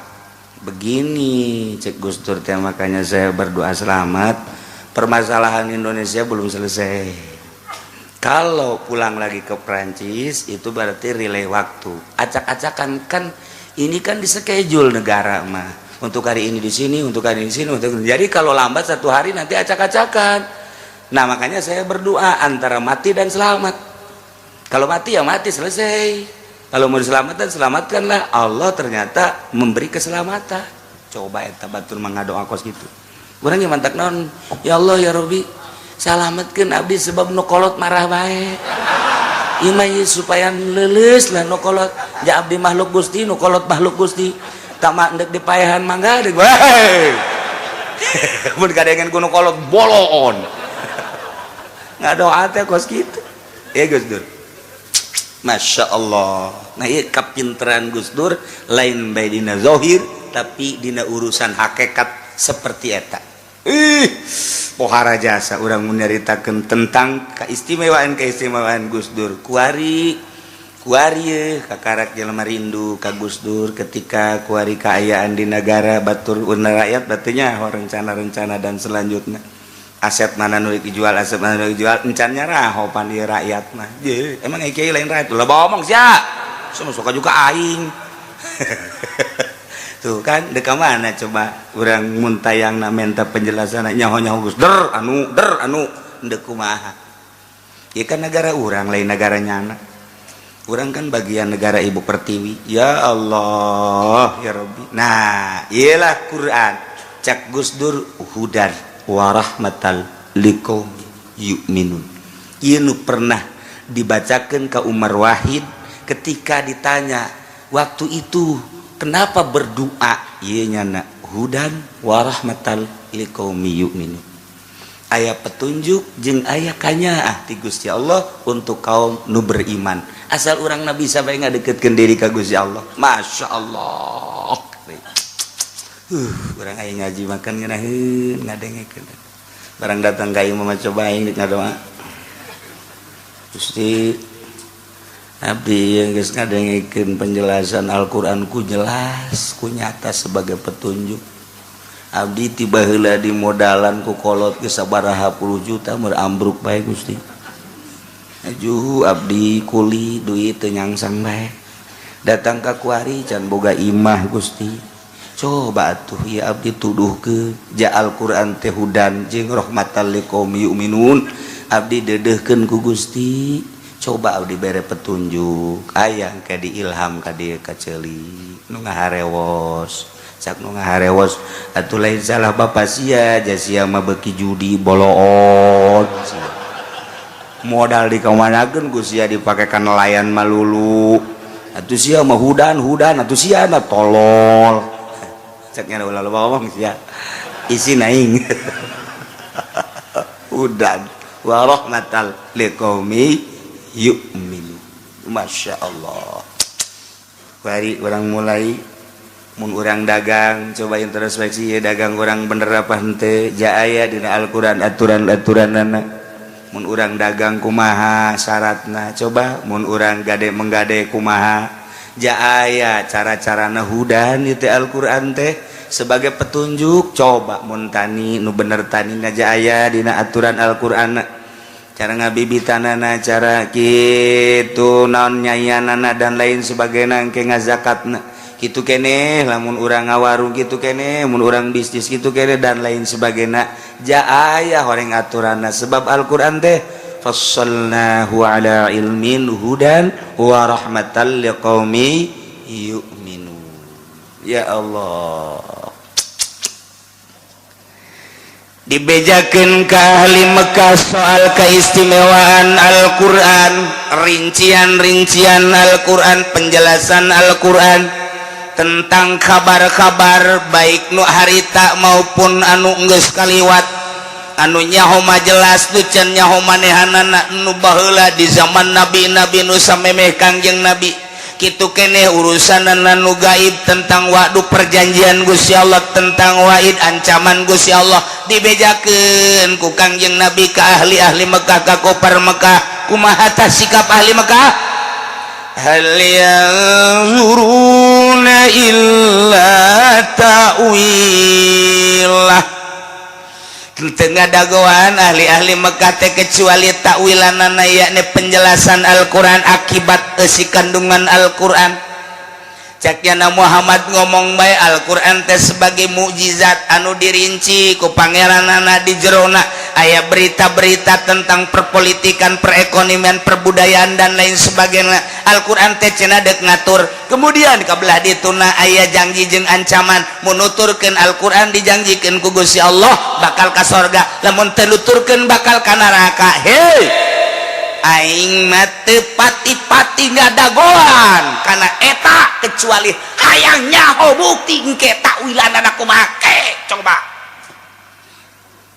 begini?" Cek Gus Dur teh, "Makanya saya berdoa selamat, permasalahan Indonesia belum selesai. Kalau pulang lagi ke Prancis itu berarti relay waktu, acak-acakan kan. Ini kan di schedule negara mah, untuk hari ini di sini, untuk hari ini di sini, untuk jadi kalau lambat satu hari nanti acak-acakan. Nah, makanya saya berdoa antara mati dan selamat. Kalau mati ya mati, selesai. Kalau mau diselamatkan, selamatkanlah." Allah ternyata memberi keselamatan. Coba eta batur mangadoa kos gitu. Urang yang mantak non, "Ya Allah, ya Robi, selamatkan abdi sebab nu kolot marah bae. Ieu mah supaya leuleus lah nu kolot. Ja abdi makhluk Gusti, nu kolot makhluk Gusti. Tak mak ndek dipaehan mangga deui." Mun kadengen ku nu kolot boloon. Ngadoa teh kos kitu. Ya Gus Dur. Masya Allah. Nah, iya kapinteran Gus Dur lain bae dina zohir, tapi dina urusan hakikat seperti eta. Ih, pohara jasa urang menyeritakan tentang keistimewaan keistimewaan Gus Dur. Kuari kuari kakarak jelema rindu ka Gus Dur ketika kuari kaayaan di negara batur rakyat batunya rencana-rencana dan selanjutnya, aset mana nu dijual, aset mana nu dijual, encan nyaraho pan ieu rakyat mah. Ye, emang kiai lain rakyat lah? Ngomong sia semua suka juga aing tuh kan. Dek mana coba urang mun tayang na minta penjelasan, nyaho-nyaho Gus Der anu der anu ndek kumaha? Ya kan negara urang, lain negara nyana. Urang kan bagian negara Ibu Pertiwi. Ya Allah, ya Rabbi. Nah, iyalah Quran, cak Gus Dur, hudan warahmatal liqaum yu'minun. Ieu nu pernah Dibacakan ke Umar Wahid ketika ditanya waktu itu kenapa berdoa, ieu nyana hudan warahmatan liqaumi yu'minun, aya petunjuk jeung aya kanyaah ti Gusti Allah untuk kaum nu beriman, asal urang nabi sampai ngadeketkeun diri ka Gusti Allah. Masya Allah, urang aya ngaji makan ngeunaheun ngadengekeun. Barang datang ka imah, coba aing ngadoa, "Gusti, abdi yang geus ngadengekeun penjelasan Al-Qur'an, ku jelas ku nyata sebagai petunjuk, abdi tiba heula di modalan ku kolot geus sabaraha puluh juta meur ambruk bae. Gusti, ajuh abdi kuli, duit teu nyangsang bae, datang ka kuari can boga imah. Gusti, coba atuh ya abdi tuduh ke ja Al-Qur'an teh hudan jeung rahmatan liqaumi yu'minun. Abdi dedehkeun ku Gusti, coba abdi bere petunjuk." Aya ke diilham ka dieu ka ceuli nu ngaharewos. Cak nu ngaharewos, "Atuh lain salah bapak sia, ja sia mah beuki judi boloon sia. Modal dikamanakeun ku sia dipake ka nelayan malulu. Atuh sia mah hudan hudan, atuh sia mah tolol." Ceknya ulah loba ngomong sia, isi naing hudan wa rahmatal liqaumi yu'minu. Masya Allah. Bari urang mulai mun urang dagang, coba introspeksi ya, dagang urang bener apa henteu. Ja aya dina Al-Qur'an aturan-aturanana. Mun urang dagang kumaha syaratna? Coba mun urang gade menggade kumaha? Ja aya cara-carana. Hudan itu Al-Qur'an teh sebagai petunjuk. Coba mun tani, nu bener tani ja aya dina aturan Al-Qur'an cara ngabibitanana, cara kitu naon nyayanana, dan lain sebagainya, ke ngazakatna kitu keneh, lamun urang ngawarung kitu keneh, mun urang bisnis kitu keneh, dan lain sebagainya. Ja aya horeng aturanna, sebab Al-Qur'an teh fassalnahu ala ilmin hudan wa rahmatan liqaumi yu'minun. Ya Allah, dibejakeun ka ahli Mekah soal keistimewaan Al-Qur'an, rincian-rincian Al-Qur'an, penjelasan Al-Qur'an tentang kabar-kabar baik nu harita maupun anu geus kaliwat, anu nyaho mah jelas, nu can nyaho manehanana, nu baheula di zaman nabi-nabi, nu samemeh Kangjeng Nabi kitu keneh, urusan nu gaib tentang waktu perjanjian Gusti Allah, tentang waid ancaman Gusti Allah, dibejakeun ku Kangjeng Nabi ke ahli-ahli Mekah, ka kufar Mekah. Kumaha tah sikap ahli Mekah? Hal yanzuruna illa ta'wilah. Teu ngadagoan ahli-ahli Mekah teh kecuali takwilanana, yakni penjelasan Al-Qur'an, akibat isi kandungan Al-Qur'an. Caknyana Muhammad ngomong bae, Al-Qur'an teh sebagai mukjizat anu dirinci ku pangeranana, di jerona aya berita-berita tentang perpolitikan, perekonomian, perbudayaan, dan lain sebagainya. Al-Qur'an teh cenah dek ngatur. Kemudian kabelah dituna aya janji jeung ancaman, mun nuturkeun Al-Qur'an dijanjikeun ku Gusti Allah bakal ka sorga, lamun teu nuturkeun bakal ka neraka. Hei, aing mah teu pati-pati ngadagoan karena eta, kecuali hayang nyaho bukti engke takwilanana kumaha. Coba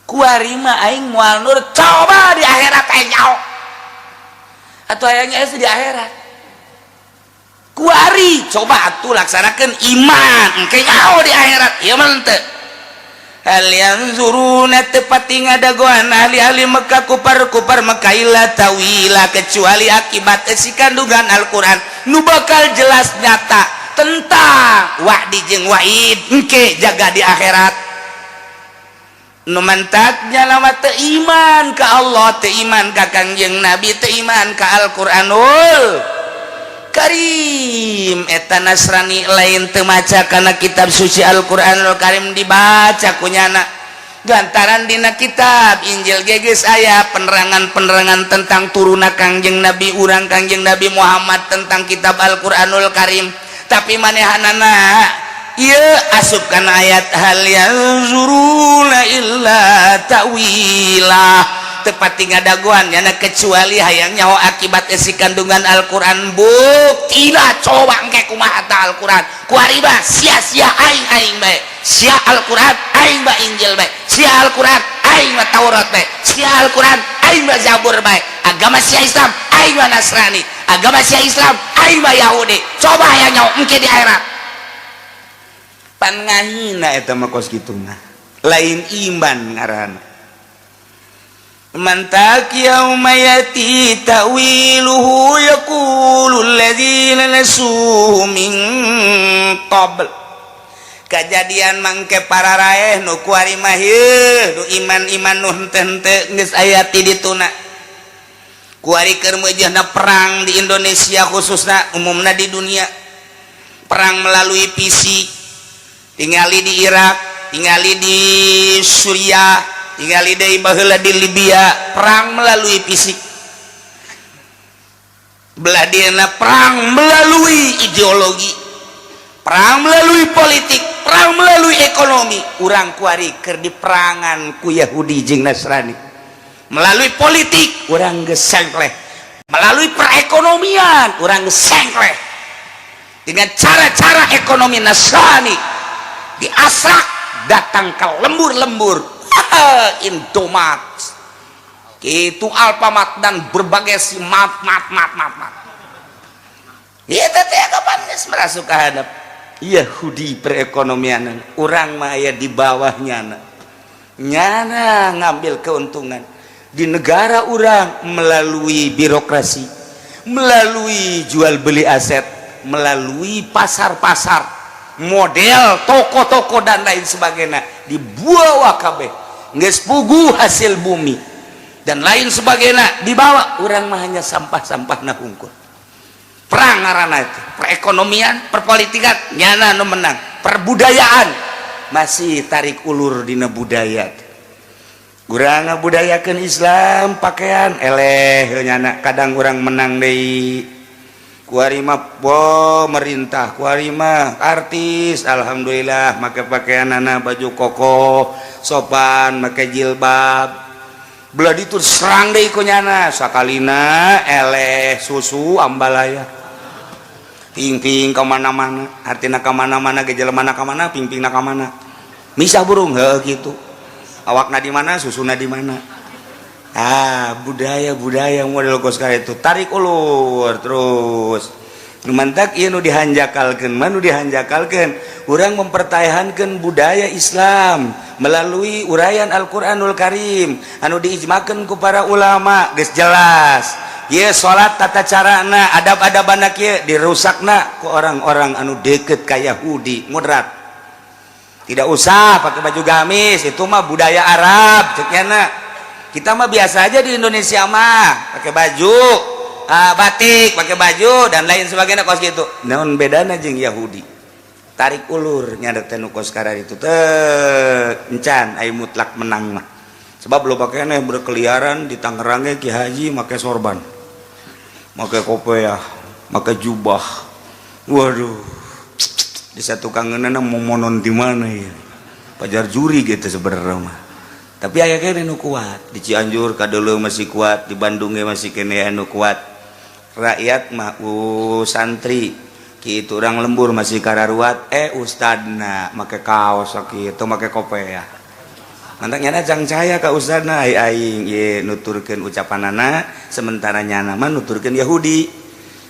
kuari mah aing moal nur, coba di akhirat aing nyaho atau hayangnya di akhirat. Kuari coba atuh laksanakeun iman, engke nyaho di akhirat. Ieu mah henteu. Hal yanzuruna, tepati ngadagoan ahli-ahli Mekah, kufar-kufar Mekah, illa tawila, kecuali akibat isi kandungan Al-Qur'an nu bakal jelas nyata tentang wa'di jeung wa'id engke jaga di akhirat. Nu mantaknya lama teu iman ka Allah, teu iman ka Kangjeng Nabi, teu iman ka Al-Qur'anul Karim. Eta Nasrani lain teu maca kana kitab suci Al-Qur'anul Karim, dibaca kunyana gantaran dina kitab Injil geges aya penerangan-penerangan tentang turuna Kangjeng Nabi urang, Kangjeng Nabi Muhammad, tentang kitab Al-Qur'anul Karim. Tapi manehanana ieu asup kana ayat hal yanzuruna illa ta'wilah. Sebab teu pati ngadagoan nyana kecuali hayang nyaho akibat isi kandungan Al-Qur'an. Buktina coba engke kumaha ta Al-Qur'an. Kuari mah sia-sia aing, aing bae. Sia Al-Qur'an, aing mah Injil bae. Sia Al-Qur'an, aing mah Taurat bae. Sia Al-Qur'an, aing mah Zabur bae. Agama sia Islam, aing mah Nasrani. Agama sia Islam, aing mah Yahudi. Coba hayang nyaho engke di akhirat. Pan ngahina eta mah kos kitu mah. Lain iman ngaranna. Mantak yauma yati ta'wiluhu yaqulu alladzina nasuhu min qabl. Kejadian mangke para raeh nu kuari mah ieu nu iman-iman nu henteu geus aya ti dituna. Kuari keur meujeuhna perang di Indonesia, khususna, umumna di dunia. Perang melalui fisik. Tingali di Irak, tingali di Suriah, tingali deui baheula di Libya, perang melalui fisik. Belah dieuna perang melalui ideologi, perang melalui politik, perang melalui ekonomi. Urang kuari keur diperangan ku Yahudi jeung Nasrani. Melalui politik urang geus sengkleh, melalui perekonomian urang geus sengkleh. Dengan cara-cara ekonomi Nasrani diasak datang ke lembur-lembur, Indomaret itu, Alfamart, dan berbagai si mat mat mat mat mat. Ieu teh kapan geus merasuk ka hadap Yahudi perekonomian. Urang mah aya di bawahnya, nyana ngambil keuntungan di negara urang melalui birokrasi, melalui jual beli aset, melalui pasar-pasar model toko-toko dan lain sebagainya. Dibawa kabeh, geus puguh hasil bumi dan lain sebagainya dibawa. Urang mah hanya sampah-sampah na hungkul. Perang ngaranna itu. Perekonomian, perpolitikan nyana nu menang. Perbudayaan masih tarik ulur dina budaya. Urang ngabudayakeun Islam, pakaian eleh nyana. Kadang urang menang deui. Kuari mah pemerintah, kuari mah artis, alhamdulillah make pakaian anak baju koko sopan, make jilbab. Belah ditu serang deui ku nyana. Sakalina eleh susu ambalaya, ping-ping ka mana-mana. Artina ka mana-mana ge jelema ka mana, ping-pingna ka mana, misah burung heuh kitu. Awakna di mana, susuna di mana. Ah, budaya budaya model kos itu tarik ulur terus. Nu mantak ieu nu dihanjakalkeun mah, nu dihanjakalkeun urang mempertahankan budaya Islam melalui uraian Al-Qur'anul Karim anu diijmakeun ku para ulama. Geus jelas ieu salat, tata carana, adab-adabana kieu, dirusakna ku orang-orang anu deket ka Yahudi moderat. Tidak usah pakai baju gamis, itu mah budaya Arab cek nyana. Kita mah biasa aja di Indonesia mah pakai baju batik, pakai baju dan lain sebagainya kos gitu. Naon bedana jeung Yahudi? Tarik ulur nyadek teh nu kos itu teh encan ai mutlak menang mah. Sebab lo pakaian berkeliaran di Tangerang, Ki Haji make sorban, make kopiah, make jubah. Waduh, di satu kangenan mau monon di mana ya pajar juri gitu sebenarnya mah. Tapi aya keneh nu kuat di Cianjur kadeuleung masih kuat, di Bandung ge masih keneh anu kuat. Rakyat mah santri kitu, urang lembur masih kararuat. Eh, ustadna make kaos kitu, make kopiah. Mantak nyana cangcaya ka ustadna, ai aing ye nuturkeun ucapanana, sementara nyana mah nuturkeun Yahudi.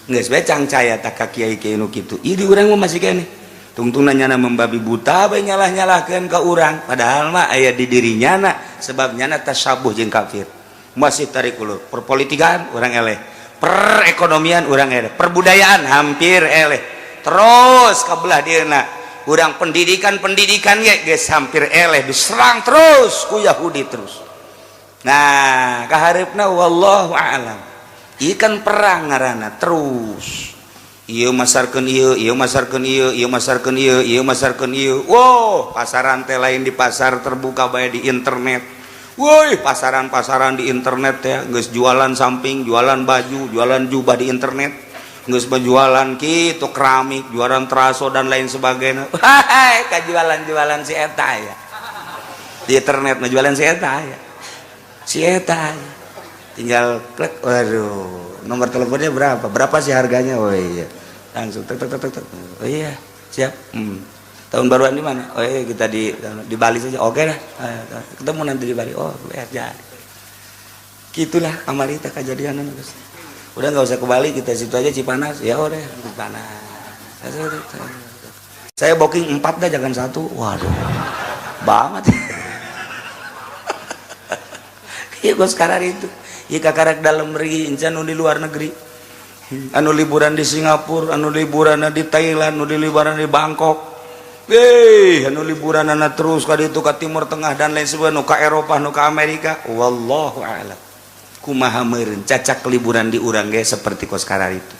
Geus we cangcaya tak ka kiai-kiai nu kitu. Ieu di urang mah masih keneh tungtungna nyana membabi buta bae, nyalah-nyalahkeun ka urang, padahal mah aya di diri nyana, sebab nyana tasabuh jeung kafir. Masih tarik ulur. Perpolitikan urang eleh, perekonomian urang eleh, perbudayaan hampir eleh. Terus ka belah dieuna urang pendidikan, pendidikan ge geus hampir eleh, diserang terus ku Yahudi terus. Nah, kahareupna wallahu a'lam. Ieu kan perang ngaranna terus. Ieu masarkeun ieu, ieu masarkeun ieu, ieu masarkeun ieu, ieu masarkeun ieu. Wow, pasaran teh lain di pasar terbuka bae, di internet. Woi, pasaran-pasaran di internet ya, geus jualan samping, jualan baju, jualan jubah di internet. Geus berjualan kitu keramik, jualan teraso dan lain sebagainya. Hai, kajualan-jualan si eta ya. Di internet mah jualan si eta ya. Si eta tinggal klik, waduh, nomor teleponnya berapa, berapa sih harganya? Oh iya, langsung tek tek tek tek. Oh iya, siap. Tahun baruan di mana? Oh iya, kita di Bali saja. Oke dah, ketemu nanti di Bali. Oh ya, jadi gitulah amarita kejadian. Udah nggak usah ke Bali, kita situ aja, Cipanas. Ya udah, Cipanas saya booking empat dah, jangan satu. Waduh banget ya gue sekarang itu ya, kakarak dalam negeri incan di luar negeri, anu liburan di Singapura, anu liburan di Thailand, anu liburan di Bangkok. Eh, anu liburan anak terus ka itu, ke Timur Tengah dan lain sebagainya, nu ka Eropa, nu ka Amerika. Wallahu a'lam kumaha meureun cacak liburan di urang ge seperti kos itu.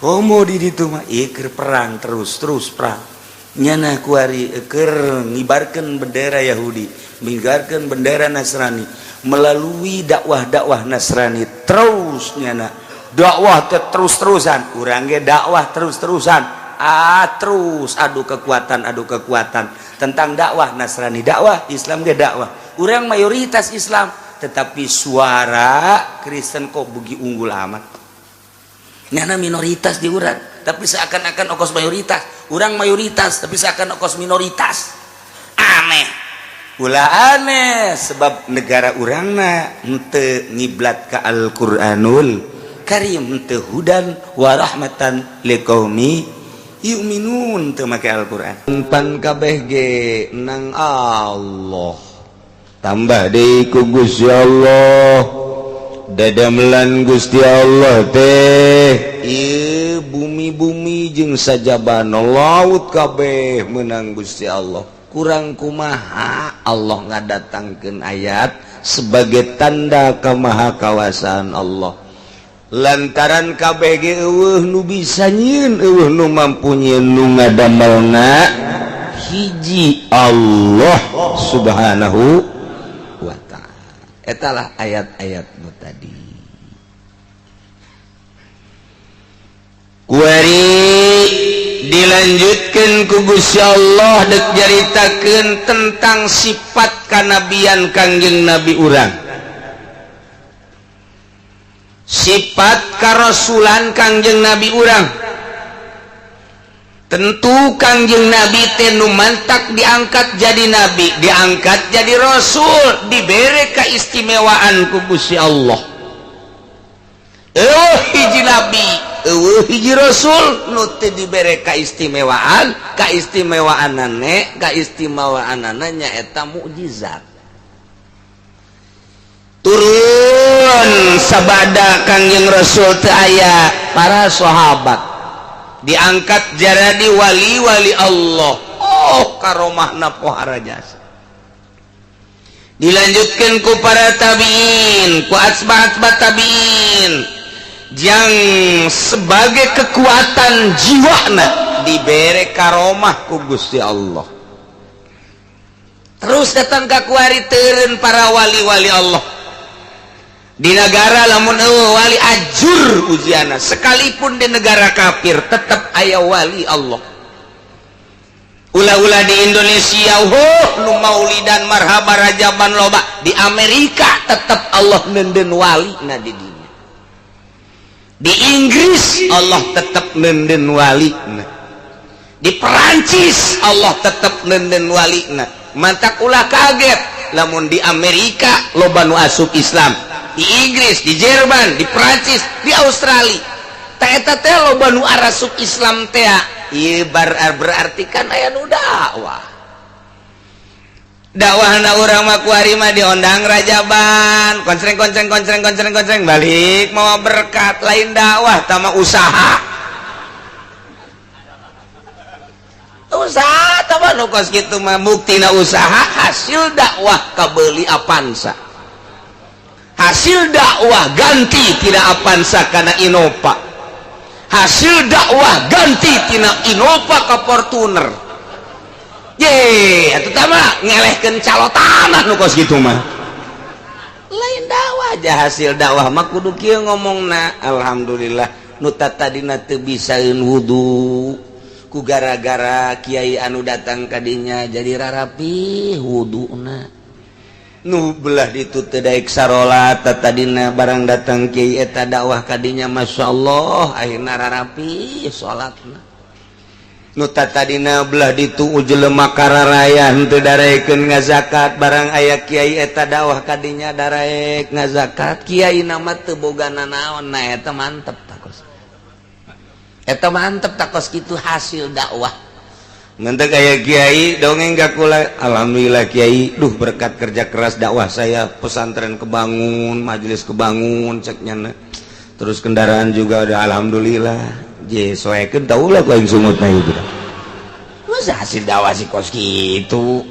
Komo di ditu mah ieu perang terus terus, perang nyana kuari keur ngibarkeun bendera Yahudi, ngibarkeun bendera Nasrani melalui dakwah-dakwah Nasrani. Terus nyana dakwah terus-terusan, urang ge dakwah terus-terusan. Ah, terus adu kekuatan, adu kekuatan tentang dakwah Nasrani dakwah, Islam ge dakwah. Urang mayoritas Islam, tetapi suara Kristen kok bugi unggul amat. Nyana minoritas di urang, tapi seakan-akan okos mayoritas. Urang mayoritas, tapi seakan okos minoritas. Aneh, ulah aneh, sebab negara urangna henteu ngiblat ke Al-Qur'anul Karim, henteu hudan warahmatan liqaumi yu'minun, teu make Al-Qur'an. Pan kabeh ge nang Allah, tambah deui ku Gusti Allah dadamelan Gusti Allah teh ieu bumi-bumi jeung sajabana laut kabeh menang Gusti Allah. Kurang kumaha Allah ngadatangkeun ayat sebagai tanda kemahakawasaan Allah, lantaran kabeh ge eueuh nu bisa nyieun, eueuh nu mampu nyieun, nu ngadamelna hiji Allah Subhanahu wa Ta'ala. Etalah ayat-ayat nu tadi. Kuari dilanjutkan ku Gusti Allah dek nyaritakeun tentang sifat kanabian Kangjeng Nabi urang, sifat karasulan Kangjeng Nabi urang. Tentu Kangjeng Nabi teh nu mantak diangkat jadi nabi, diangkat jadi rasul, diberi keistimewaan ku Gusti Allah. Eueuh hiji nabi, eueuh hiji rasul nu teu dibere keistimewaan. Kaistimewaanane, kaistimewaanana nyaeta mukjizat. Turun sabada Kangjeng Rasul teu aya, para sahabat diangkat jadi wali-wali Allah. Oh, karomahna pohara jasa. Dilanjutkan ku para tabiin, ku atba-atba tabiin, yang sebagai kekuatan jiwana dibere karomah ku Gusti Allah. Terus datang ke kuari turun para wali-wali Allah di negara. Lamun eueuh wali, ajur ujiana. Sekalipun di negara kafir tetap aya wali Allah. Ulah-ulah di Indonesia, oh, nu maulidan, marhaba, rajaban loba. Di Amerika tetap Allah nenden wali. Nah, di dinya, di Inggris Allah tetap nenden wali. Nah, di Perancis Allah tetap nenden wali. Nah, mantak ulah kaget lamun di Amerika loba nu asup Islam, di Inggris, di Jerman, di Perancis, di Australia. Eta teh loba nu arasup Islam teh. Ieu berarti kan aya nu dakwah. Dakwahna urang mah kuari mah diondang rajaban, koncreng koncreng koncreng koncreng koncreng, balik mawa berkat. Lain dakwah tama, usaha usaha tama nu kos kitu mah. Buktina usaha, hasil dakwah kabeli Avanza, hasil dakwah ganti tina Avanza kana Innova, hasil dakwah ganti tina Innova ke Fortuner. Ye, atuh mah ngelehkeun calo tanah nu kos kitu mah lain dakwah aja. Hasil dakwah mah kudu kieu ngomongna, alhamdulillah nu tadina teu bisaeun wudu, ku gara-gara kiai anu datang kadinya jadi rarapi wuduna. Nu belah ditu teu daek sarolat tadina, barang datang kiai eta dakwah kadinya, Masya Allah, akhirna rarapi salatna. Nu tadina belah ditu jelema kararaya henteu darekeun ngazakat, barang aya kiai eta dakwah kadinya daraek ngazakat. Kiai nama teu boga nanaon. Nah, eta mantep takos, eta mantep takos kitu hasil dakwah. Nanti kayak kiai dongeng gak kula, "Alhamdulillah, Kiai, duh, berkat kerja keras dakwah saya pesantren kebangun, majelis kebangun," ceknya, terus kendaraan juga udah, alhamdulillah. Je soekeun tau lah ku aing sungutna itu. Masa hasil dakwah sih kos gitu?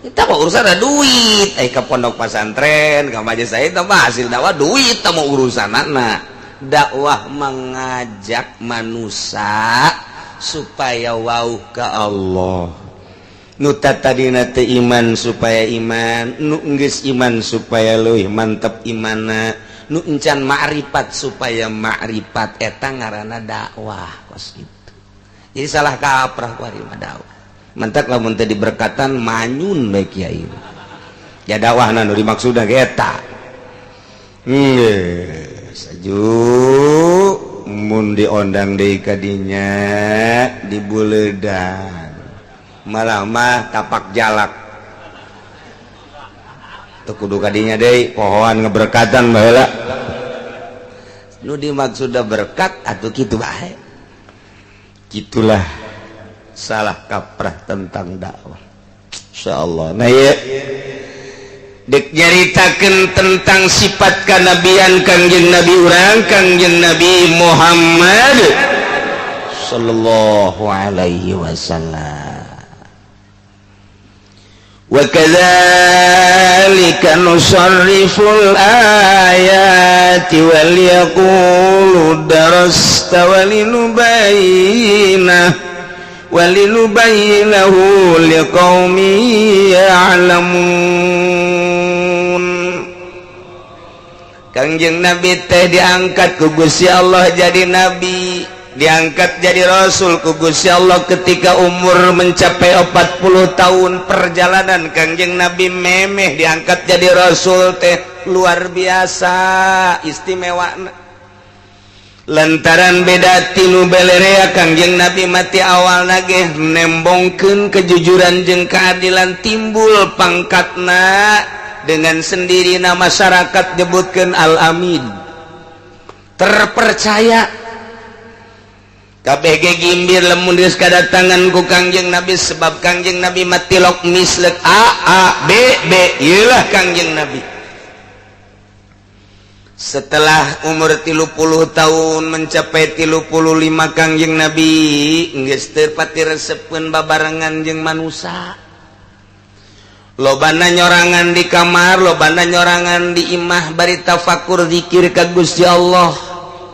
Kita mau urusan ada duit, eh, ke pondok pesantren, ke majelis saya itu mah hasil dakwah duit, tak mau urusan anak. Dakwah mengajak manusia supaya wau ke Allah. Nu tadina teu iman supaya iman, nu geus iman supaya leuwih mantep imana, nu encan ma'rifat supaya ma'rifat. Eta ngaranna dakwah kos gitu. Jadi salah kaprah kuari mah dakwah. Mentak lamun teu diberkatan manyun bae kiai ya. Dakwahna nu dimaksudna ge eta geus aju mun diondang deui kadinya di buledan, malah mah tapak jalak teu kudu kadinya deui, pohoan ngeberkatan baheula. Nu dimaksud berkat atau kitu bae. Gitulah salah kaprah tentang dakwah, insyaallah. Nah, ya, dek nyaritakeun tentang sifat kanabian Kangjeng Nabi urang, Kangjeng Nabi Muhammad sallallahu alaihi wasallam. وكذلك نصرف الآيات وليقولوا درست ولنبينه لقوم يعلمون. Kangjeng Nabi teh diangkat ku Gusti Allah jadi nabi, diangkat jadi rasul ku Gusti Allah ketika umur mencapai 40 tahun. Perjalanan Kangjeng Nabi memeh diangkat jadi rasul teh luar biasa istimewa, lantaran beda ti nu belerea. Kangjeng Nabi mah ti awal ge nembongkeun kejujuran jeung keadilan, timbul pangkatna dengan sendiri, nama masyarakat nyebutkan Al-Amin, terpercaya. KBG gimbir lamun geus kadatangan ku Kangjeng Nabi, sebab Kangjeng Nabi mah tilok mislek A A B B, iyalah Kangjeng Nabi. Setelah umur 30 tahun, mencapai 35, Kangjeng Nabi geus teu pati resepeun babarengan jeung manusia. Lobana nyorangan di kamar, lobana nyorangan di imah, bari tafakur, zikir ka Gusti Allah.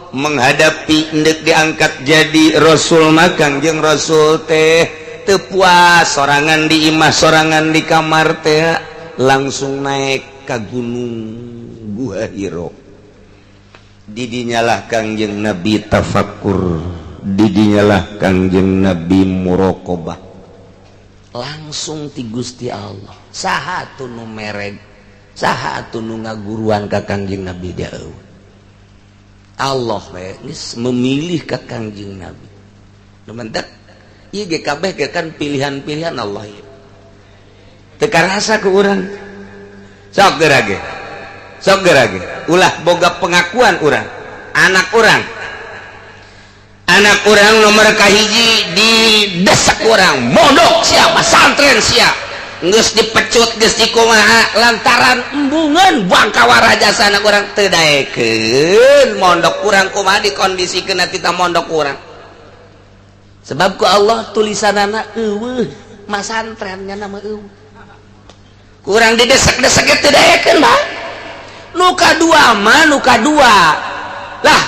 Menghadapi endek diangkat jadi rasul mah Kangjeng Rasul teh teu puas sorangan di imah, sorangan di kamar teh, langsung naik ke gunung Gua Hiro. Didinyalah Kangjeng Nabi tafakur, didinyalah Kangjeng Nabi muraqabah langsung ti Gusti Allah. Saha atuh nu mereg, saha atuh nu ngaguruan ka Kangjeng Nabi? Dia Allah we geus memilih ka Kangjeng Nabi. Nu mentak ieu ge kabeh ge kan pilihan-pilihan Allah ieu. Teu karasa ku urang. Sok geura ge, sok geura ge, ulah boga pengakuan urang. Anak urang, anak urang nomor kahiji didesak urang, "Mondok sia, pesantren sia." Geus dipecut, geus dikumaha, lantaran embungan bangkawa jasa anak urang teu daekeun mondok kurang. Kumaha dikondisikeun tita mondok kurang? Sebab ku Allah tulisanana eueuh masantrennya, nama eueuh kurang didesek-desek teu daekeun. Bah, nu kadua mah, nu kadua lah,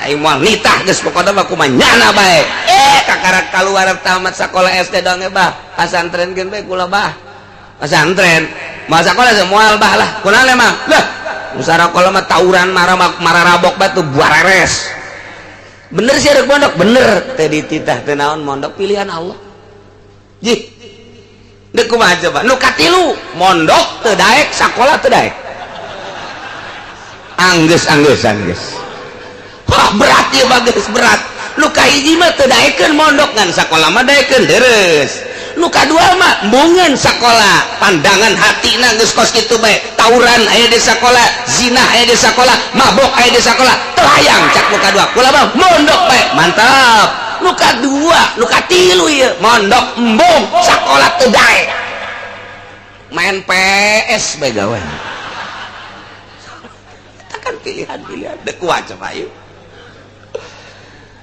aing moal nitah geus, pokona mah kumaha nyana bae. Eh, kakarak kaluar tamat sekolah SD dong, "Bah, pasantrenkeun bae kula, Bah, pesantren." Moal sakola moal, Bah lah. Kunaon emang lah? Musara mah tawuran, marah mararabok batu buareres. Bener sih rek mondok, bener teh dititah teh naon, mondok pilihan Allah. Jih. Dek kumaha coba? Nu katilu mondok teu daek, sakola teu daek. Anggeus anggeus anggeus. Wah, berat ieu bagus berat. Nu kahiji mah teu daekeun mondok ngan sakola mah daekeun deres. Nu kadua mah embungeun sakola, pandangan hatina geus kos kitu bae. Tawuran aya di sakola, zina aya di sakola, mabok aya di sakola, teu hayang cak nu kadua. Kula mah mondok bae, mantap. Nu kadua, nu katilu ieu mondok embung, sakola teu daek. Main PS bae gawe. Eta kan pilihan-pilihan dek kuat coba yuk.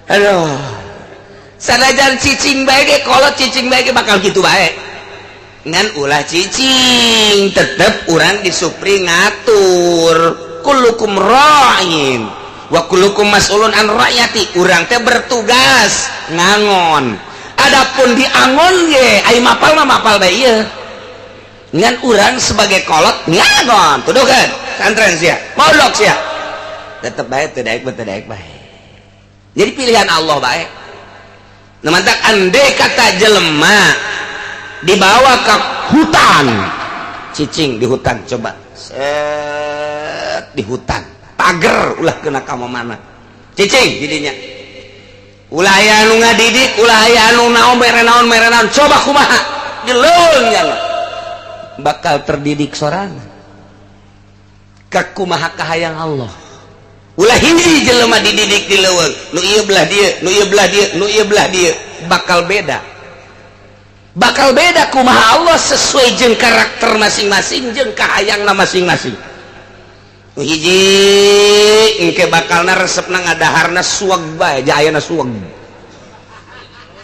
Aduh. Sanajan cicing bae ge kolot cicing bae ge bakal kitu bae. Ngan ulah cicing, tetep urang disupri ngatur. Kullukum ra'in wa kullukum mas'ulun an ra'yati. Urang teh bertugas ngangon. Adapun diangon ge ai mapal mah mapal bae ieu. Ngan urang sebagai kolot ngangon, tuduhkeun santren sia, mondok sia. Tetep bae teu daek teu daek bae. Jadi pilihan Allah bae. Nah, mantak andai kata jelema dibawa ke hutan, cicing di hutan coba, set di hutan, pager ulah kena ka mana, cicing jadinya. Ulah aya anu ngadidik, ulah aya anu naon mere naon mere naon, coba kumaha di leuweung nya bakal terdidik sorangan. Kakumaha kahayang Allah. Ulah hiji jelema dididik di leuweung, nu ieu belah dieu, nu ieu belah dieu, nu ieu belah dieu, bakal beda. Bakal beda kumaha Allah sesuai jeung karakter masing-masing jeung kahayangna masing-masing. Nu hiji engke bakalna resepna ngadaharna suweg bae, jayana suweg.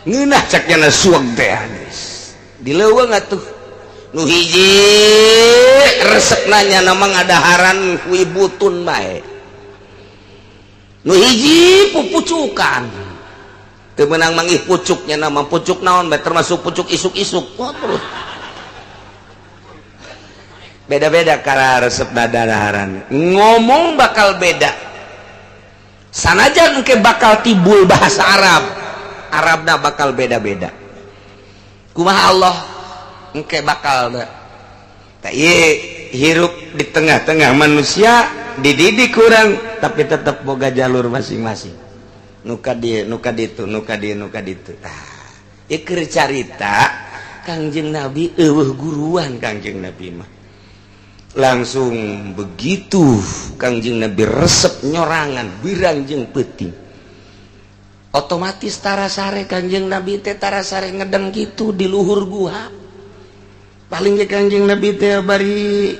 Ngeunah cak nya suweg teh geus. Di leuweung atuh. Nu hiji resepna nya nama ngadaharan wibutun bae. Nu hiji pupucukan teu meunang manggih pucuknya nama pucuk naon bae termasuk pucuk isuk-isuk. Wah, terus beda-beda kara resep dadaharan ngomong bakal beda sanajan engke bakal timbul bahasa Arab, Arabna bakal beda-beda. Kumaha Allah engke bakal tak hirup di tengah-tengah manusia dididik kurang tapi tetap boga jalur masing-masing, nuka dia nuka ditu nuka dia nuka ditu. Ah, ieu keur carita Kangjeng Nabi eueuh guruan. Kangjeng Nabi mah langsung begitu Kangjeng Nabi resep nyorangan birang jeung peuting otomatis tara sare. Kangjeng Nabi teh tara sare ngedeng gitu di luhur guha. Paling ge Kangjeng Nabi teh bari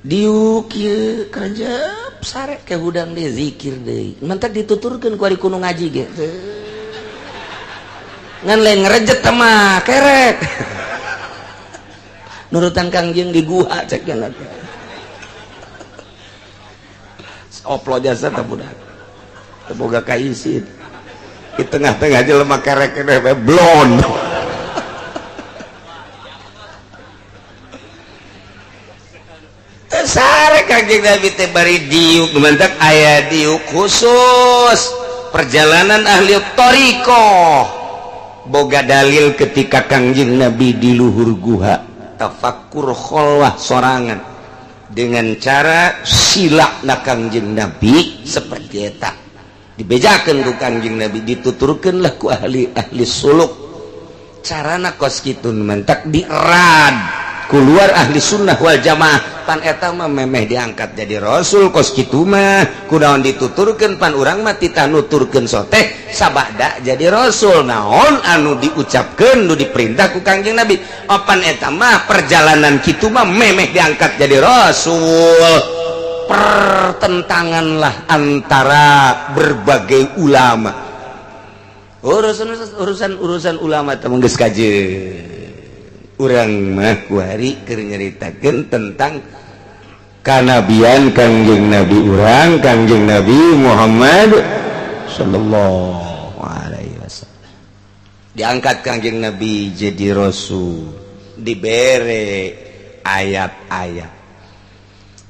diuk ieu kerjap sare ke hudang deui zikir deui. Mantak dituturkeun ku ari kudu ngaji ge ngan lain ngerejet mah kerek nurutan Kangjeng di guha cek nya teh oplo jasa teh budak teu boga kaisin di tengah-tengah jelema kerek keneh blon. Sare Kangjeng Nabi teh bari diuk. Mantak aya diuk khusus perjalanan ahli thariqah boga dalil ketika Kangjeng Nabi di luhur guha tafakur kholwah sorangan dengan cara sila na Kangjeng Nabi seperti eta dibejakeun ku Kangjeng Nabi, dituturkeun lah ku ahli-ahli suluk carana kos kitu. Mantak dirad keluar ahli sunnah wal jamaah pan eta mah memeh diangkat jadi rasul kos kitu mah kunaon dituturkeun pan urang mah titah nuturkeun soteh sabada jadi rasul naon anu diucapkeun nu diperintah ku Kangjeng Nabi opan eta mah perjalanan kitu mah memeh diangkat jadi rasul. Pertentanganlah antara berbagai ulama, urusan urusan urusan ulama teh geus kajeun. Urang mah kuari keur nyaritakeun tentang kanabian Kangjeng Nabi urang, Kangjeng Nabi Muhammad sallallahu alaihi wasallam. Diangkat Kangjeng Nabi jadi rasul, dibere ayat-ayat.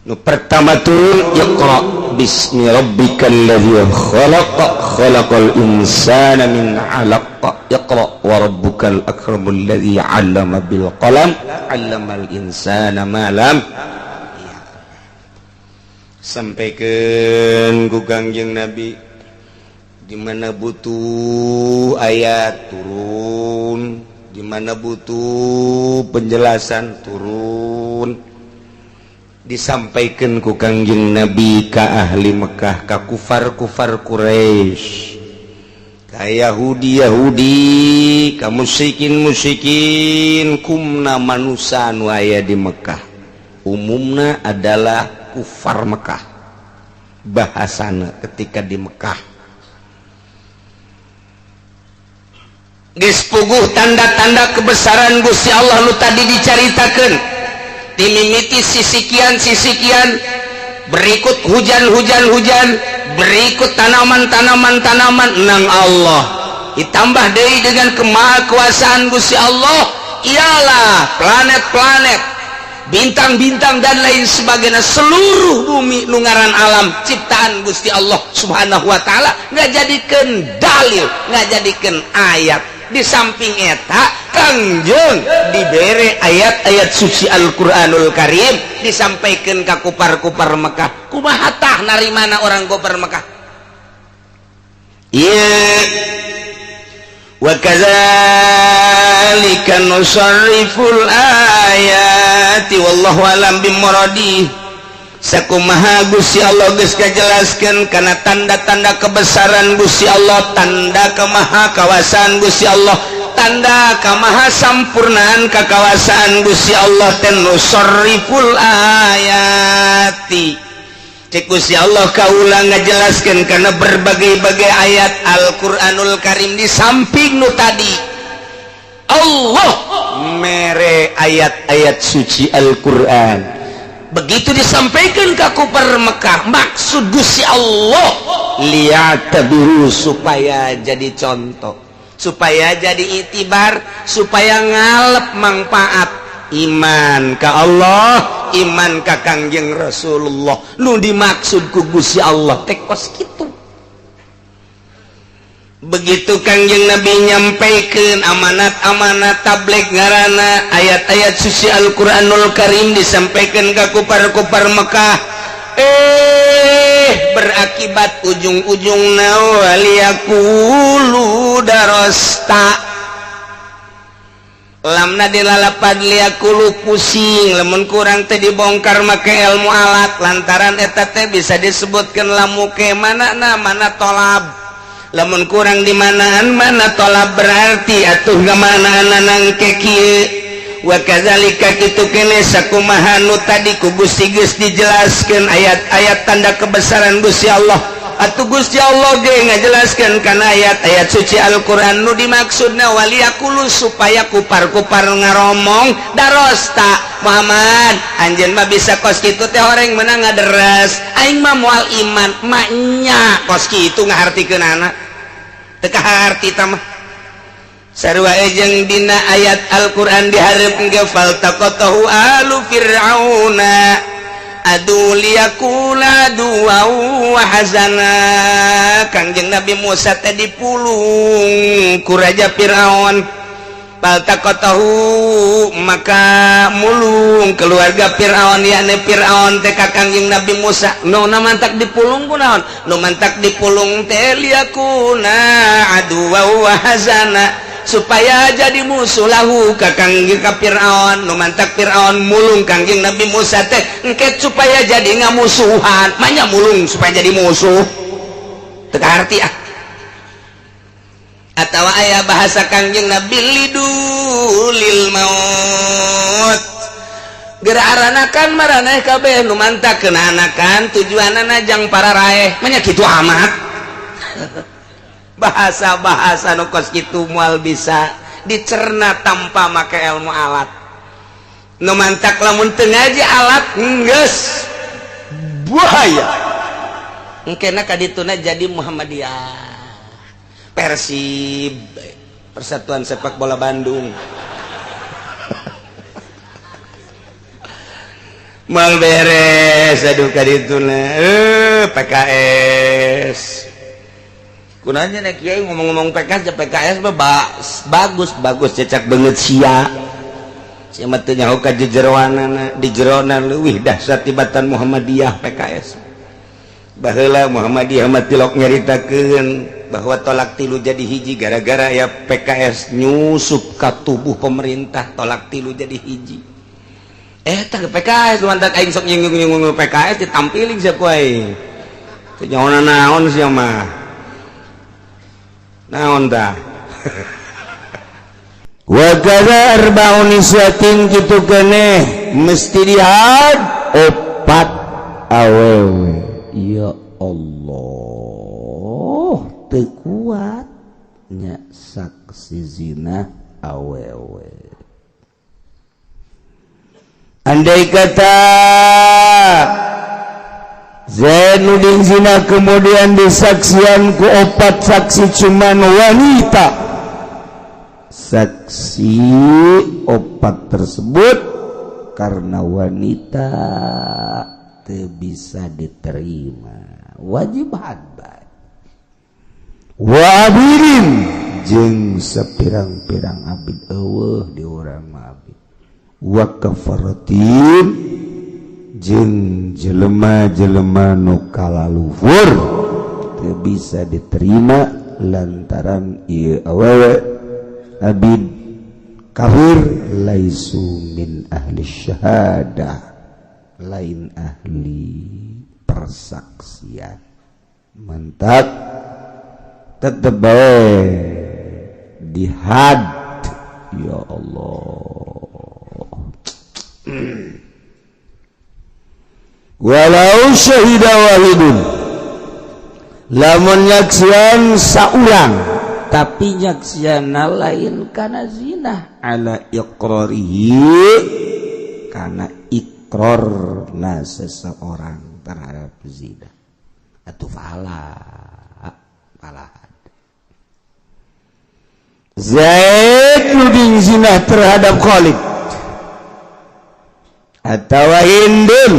Nu pertama turun Iqra bismi rabbikal ladzi khalaq, khalaqal insana min 'alaq. Iqra iqra wa rabbukal akramul ladzi 'allama bil qalam 'allamal insana ma lam. Sampaikan ku Kangjeng Nabi, di mana butuh ayat turun, di mana butuh penjelasan turun, disampaikan ku Kangjeng Nabi ka ahli Mekah, ka kufar-kufar Quraisy, ka Yahudi Yahudi, ka musyrikin musyrikin, kumna manusia nu aya di Mekah. Umumna adalah kufar Mekah bahasana ketika di Mekah. Geus puguh tanda-tanda kebesaran Gusti Allah nu tadi dicaritakeun, dimimiti sisikian sisikian, berikut hujan-hujan hujan, berikut tanaman-tanaman tanaman nang Allah, ditambah deui dengan kemahakuasaan Gusti Allah ialah planet-planet, bintang-bintang, dan lain sebagainya, seluruh bumi nu ngaran alam ciptaan Gusti Allah Subhanahu wa Ta'ala, ngajadikeun dalil, ngajadikeun ayat. Di samping eta, Kangjeng dibere ayat-ayat suci Al-Qur'anul Karim, disampaikan ke kupar-kupar Mekah. Kumaha tah narimana orang kupar Mekah? Iya, wa kadzalika nusarriful ayati wallahu alam bimuradi. Sakumaha Gusti Allah geus kajelaskeun kana tanda-tanda kebesaran Gusti Allah, tanda kemahakawasaan Gusti Allah, tanda kamahasampurnaan kakawasaan Gusti Allah teh nusarriful ayati. Cek Gusti Allah, kaula ngajelaskeun karena berbagai-bagai ayat Al-Qur'anul Karim. Di samping nu tadi Allah mere ayat-ayat suci Al-Qur'an, begitu disampaikan ke kupar Mekah, maksud Gusti Allah liya'tabiru, supaya jadi contoh, supaya jadi itibar, supaya ngalep manfaat iman ka Allah, iman ka Kangjeng Rasulullah. Nu dimaksud ku Gusti Allah teh kos kitu. Begitu Kangjeng Nabi nyampaikan amanat-amanat tabligh, ngarana ayat-ayat suci Al-Qur'anul Karim, disampaikan ke kupar-kupar Mekah, berakibat ujung-ujung waliyaqulu darosta. Lamna dilalapad liyaqulu, pusing lamun kurang teh dibongkar make ilmu alat, lantaran eta teh bisa disebutkan lamu ke mana na mana tolab. Lamun kurang di manaan mana tolab, berarti atuh ngamanaan nangke kieu. Wa kadzalika, kitu kene sakumaha nu tadi ku Gusti geus dijelaskeun ayat-ayat tanda kebesaran Gusti Allah, atuh Gusti Allah ge ngajelaskeun kana ayat-ayat suci Al-Qur'an. Nu dimaksudna waliyaqulu, supaya kupar-kupar ngaromong darosta Muhammad, anjeun mah bisa kos kitu teh horeng menang ngaderes, aing mah moal iman. Maknya kos kitu ngahartikeun anak teu kaharti tah mah. Sarua jeung dina ayat Al-Qur'an dihareup ge, faltaqatahu alu fir'auna adu liyakuna aduwwan wa hazana. Kangjeng Nabi Musa teh dipulung ku Raja Fir'aun. Faltaqatahu, maka mulung keluarga Fir'aun, yakni Fir'aun teh ka Kangjeng Nabi Musa. Nu mantak dipulung kunaon? Nu mantak dipulung teh liyakuna aduwwan wa hazana, supaya jadi musuh lahu ka Kangjeng, ka Fir'aun. Nu mantak Fir'aun mulung Kangjeng Nabi Musa teh engke supaya jadi ngamusuhan. Manya mulung supaya jadi musuh, teu kaharti ah. Atau aya bahasa Kangjeng Nabi lidulil maut, geura aranakan maraneh kabeh. Nu mantak kena anakan tujuanana jang para raeh. Manya kitu amat? Bahasa-bahasa nu kos kitu moal bisa dicerna tanpa make ilmu alat. Nu mantak lamun teu ngaji alat geus bahaya. Engkena kadituna jadi Muhammadiyah, Persib, Persatuan Sepak Bola Bandung. Mal beres, aduh, kadituna PKS. Kunanya nek kiai ngomong-ngomong PKS, PKS mah bagus bagus, cecak banget sia. Sia mah teu nyaho ka jejeroanana, di jerona leuwih dahsyat tibatan Muhammadiyah PKS. Baheula Muhammadiyah mah tilok nyaritakeun bahwa talak tilu jadi hiji, gara-gara ya PKS nyusup ka tubuh pemerintah, talak tilu jadi hiji. Eh, tah PKS mantak aing sok nyinggung-nyinggung PKS, ditampiling sia ku aing. Teu nyaho naon sia mah. Naon tah? Wa kadza arba'u niswatin, kitu keneh mesti dihad opat awewe. Ya Allah, teu kuat nya saksi zina awewe. Andai kata Zaid nuding zina, kemudian disaksian ku opat saksi cuman wanita, saksi opat tersebut karena wanita teu bisa diterima, wajib had bae. Wa abidin, jeung sepirang-pirang abid, eueuh di urang mah abid. Wa kafaratin, jeung jelema-jelema nu kalaluhur teu bisa diterima lantaran ieu awewe, abid, kafir, laisu min ahli syahadah, lain ahli persaksian, mantak tetep bae dihad. Ya Allah. Walau syahida wahidun, lamun nyaksian saurang tapi nyaksian lain kana zina, ala iqrarihi, kana iqrarna seseorang terhadap zina, atau fala fala. Zaid nuding zina terhadap Khalid atau Hindun.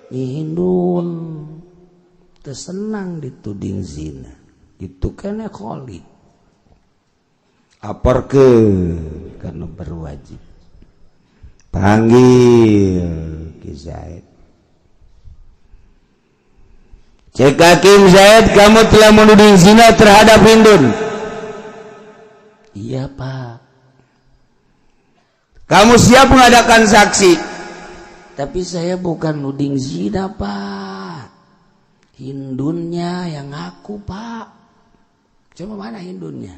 Hindun tersenang dituding zina itu kena Khalid apor ke karena berwajib panggil Ki Zaid. Cek hakim, "Zaid, kamu telah menuding zina terhadap Hindun." "Iya, Pak." "Kamu siap mengadakan saksi?" "Tapi saya bukan nuding zina, Pak. Hindunnya yang ngaku, Pak." "Coba mana Hindunnya?"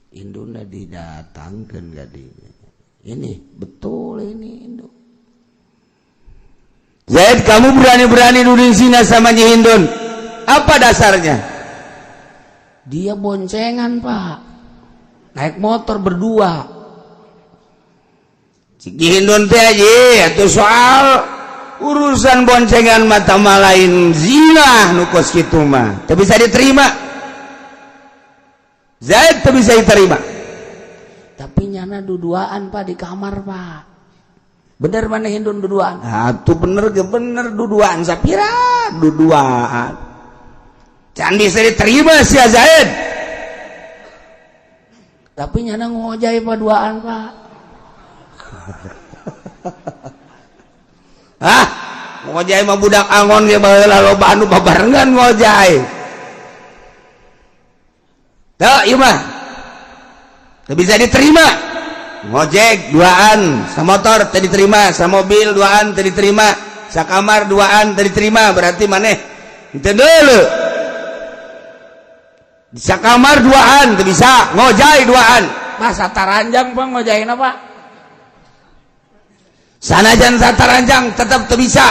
Hindunnya didatangkan gadinya. "Ini betul, ini Hindun." "Zaid, kamu berani-berani nuding zina sama Nyi Hindun. Apa dasarnya?" "Dia boncengan, Pak, naik motor berdua." Cik Hindun teh aja, "Itu soal urusan boncengan mata lain zina, nu kos kitu mah teu bisa diterima, Zaid, teu bisa diterima." "Tapi nyana duduaan, Pak, di kamar, Pak." "Bener mana Hindun duduaan?" "Ah, tuh bener ge bener, duduaan sapira duduaan. Can bisa diterima si Zaid." "Tapi nyana ngojay, Pak, duaan, Pak." "Hah, ngojay mah budak angon ge baheula loba anu babarengan ngojay. Teu, ieu mah teu bisa diterima. Ngojek duaan samotor teu diterima, samobil duaan teu diterima, sakamar duaan teu diterima. Berarti maneh henteu deuleu di sakamar duaan, teu bisa ngojay duaan." Masa taranjang, Bang, ngojain apa? Sanajan sataranjang tetap teu bisa.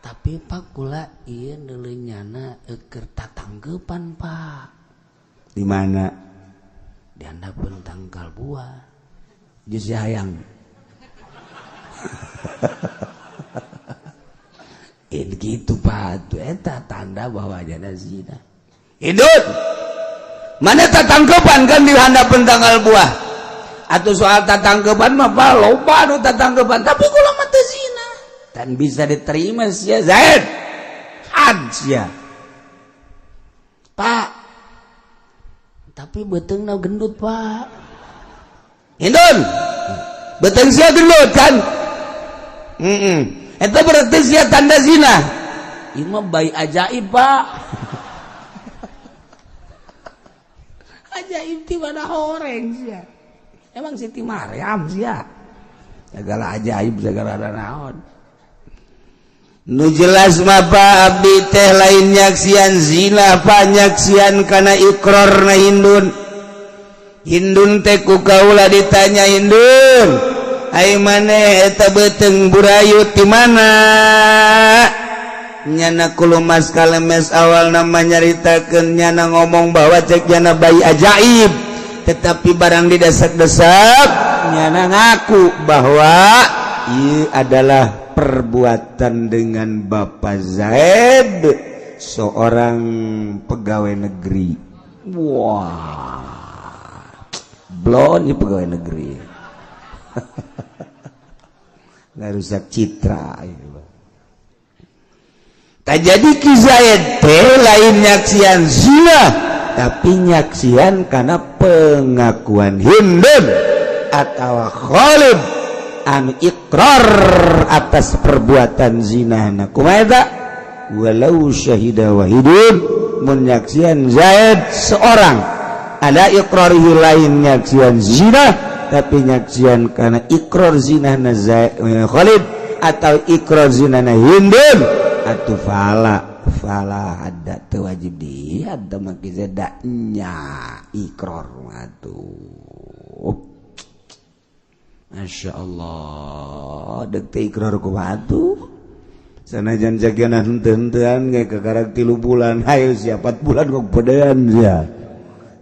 "Tapi, Pak, kula ieu deuleu nyana keur tatangkepan, Pak." "Di mana?" "Di handapeun tangkal buah." Jeung si hayang ini gitu, Pak. Tuh eta tanda bahwa jana zina. "Hindun, mana tatangkepan kan di handapeun tangkal buah? Atau soal tatangkepan mah, Pak, loba anu tatangkepan, tapi kula mah teu zina." Dan bisa diterima sia, Zaid, had sia. Pak, tapi beuteungna gendut, Pak. Hindun, beuteung sia gendut kan? Eta berarti sia tanda zina. Ieu mah bayi ajaib, Pak. Ajaib ti mana horeng sia? Emang Siti Maryam sia? Segala ajaib, segala ada naon. Nu jelas mah, Pak, abdi teh lain nyaksian zina, Pak, nyaksian kana ikrar na Hindun. Hindun teh ku kaula ditanya, "Hindun, ai maneh eta beuteung burayut di mana?" Nyana kulumas kalemes, awal nama nyaritakeun, nyana ngomong bahwa cek nyana bayi ajaib, tetapi barang didesak-desak nyana ngaku bahwa ieu adalah perbuatan dengan Bapak Zaid, seorang pegawai negeri. Wah, blon ini pegawai negeri nggak rusak citra itu. Tak jadi Ki Zaid teh lain nyaksian zina, tapi nyaksian karena pengakuan Hindun atau Khalid anu ikrar atas perbuatan zina. Nah, kumaha eta? Walau syahida wahidun, mun nyaksian Zaid seorang ada ikrarihi, lain nyaksian zina, tapi nyaksian karena ikrar zina na Zaid, Khalid atau ikrar zina na Hindun, atuh fala fala ada teu wajib di ada mah nya ikrar atuh. Masya Allah, dek teh ikrar kumaha tuh? Sanajan jagian henteu-henteuan ge kakarak 3 bulan, hayo sia 4 bulan kok pedean sia.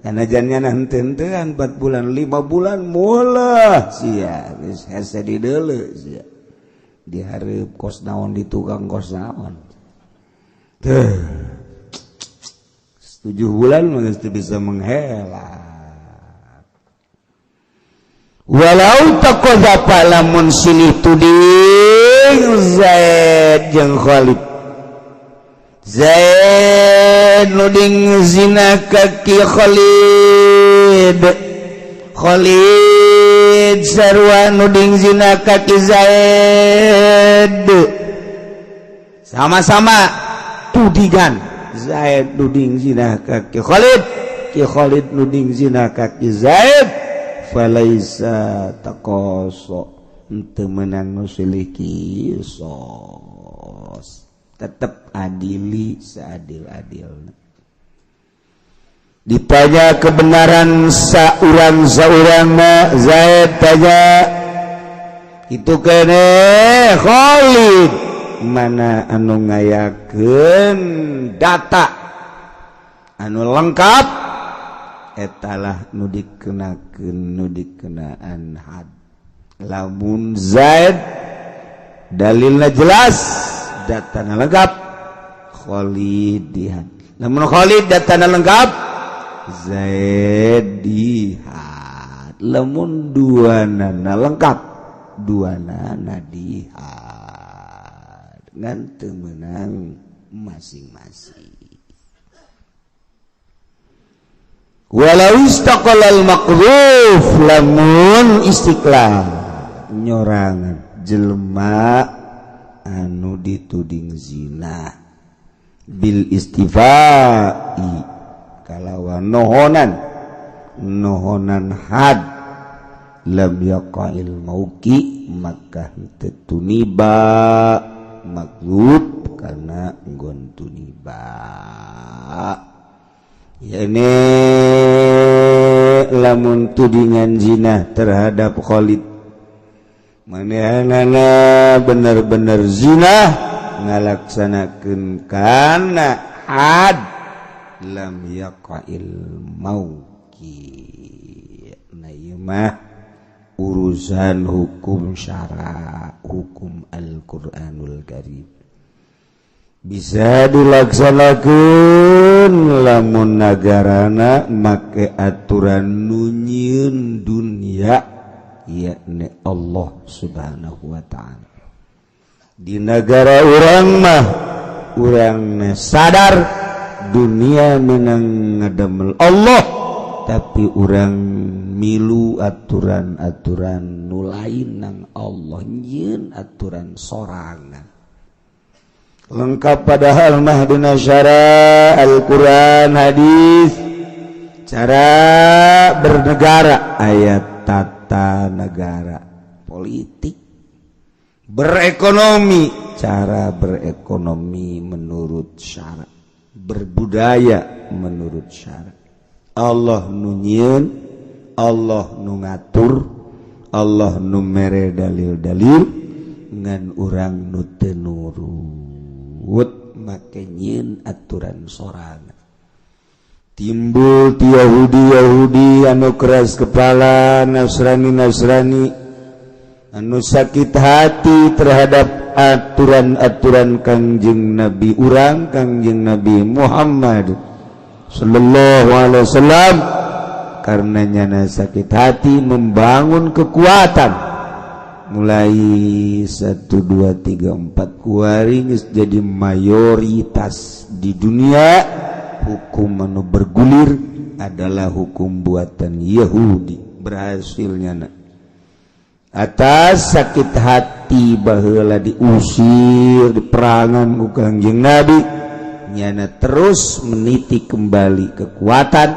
Sanajan nyana henteu-henteuan 4 bulan, 5 bulan mulah sia geus hese dideuleu sia. Dihareup kos naon, di tukang kos naon. Tuh. 7 bulan mah geus teu bisa menghela. Walau taqadzafa, lamun silih tuding Zaid jeung Khalid, Zaid nuding zina ka Ki Khalid, Khalid sarua nuding zina ka Ki Zaid, sama-sama tudingan, Zaid nuding zina ka Ki Khalid, Ki Khalid nuding zina ka Ki Zaid, falaisa taqaso, henteu meunang nu silih kisos, tetep adili seadil-adilna. Ditanya kebenaran saurang saurangna, Zaid tanya itu kene Khalid, mana anu ngayakeun data anu lengkap, etalah nu dikenakeun, nu dikenaan had. Lamun Zaid dalilna jelas, datana lengkap, Khalid dihad. Lamun Khalid datana lengkap, Zaid dihad. Lamun dua nana lengkap, dua nana dihad, ngan teu meunang masing-masing. Walau istaqallal maqdzuf, lamun istiqlal nyorangan jelema anu dituding zina, bil istifai kalawan nohonan nohonan had, lam yaqa'il mauqi, maka teu tuniba maqdzuf karena nggon tuniba. Ini lamun tudingan zina terhadap Khalid manehna bener-bener zina, ngalaksanakeun kana had, lam yaqa'il mauqi. Nah, ieu mah urusan hukum syara, hukum Al-Qur'anul Karim bisa dilaksanakan lamun nagarana make aturan nu nyieun dunia, yakni Allah Subhanahu wa ta'ala. Di negara urang mah urang sadar Dunia menang ngadamel Allah, tapi urang milu aturan-aturan nu lain nang Allah, nyieun aturan sorangan lengkap, padahal mah dina syara Al-Qur'an, hadis, cara bernegara, ayat tata negara, politik, berekonomi, cara berekonomi menurut syara, berbudaya menurut syara. Allah nu nyieun, Allah nu ngatur, Allah nu mere dalil-dalil, ngan urang nu teu nurut, make nyieun aturan sorangan. Timbul ti Yahudi Yahudi anu keras kepala, Nasrani Nasrani anu sakit hati terhadap aturan-aturan Kangjeng Nabi urang, Kangjeng Nabi Muhammad Sallallahu Alaihi Wasallam. Karena nyana sakit hati, membangun kekuatan mulai 1, 2, 3, 4 kuari jadi mayoritas di dunia. Hukum anu bergulir adalah hukum buatan Yahudi. Berhasilnya nak atas sakit hati baheula diusir di perangan ku Kangjeng Nabi, nyana terus meniti kembali kekuatan,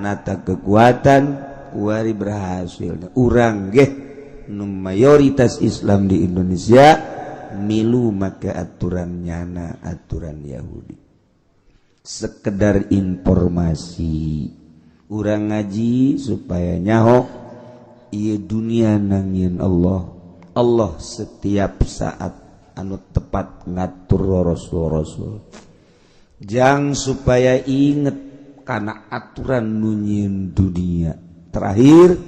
nata kekuatan, kuari berhasil. Urang geh nu mayoritas Islam di Indonesia milu make aturan nyana, aturan Yahudi. Sekedar informasi, urang ngaji supaya nyaho iya dunia nangin Allah. Allah setiap saat anu tepat ngatur rasul rasul jang supaya inget karena aturan nu nyieun dunia. Terakhir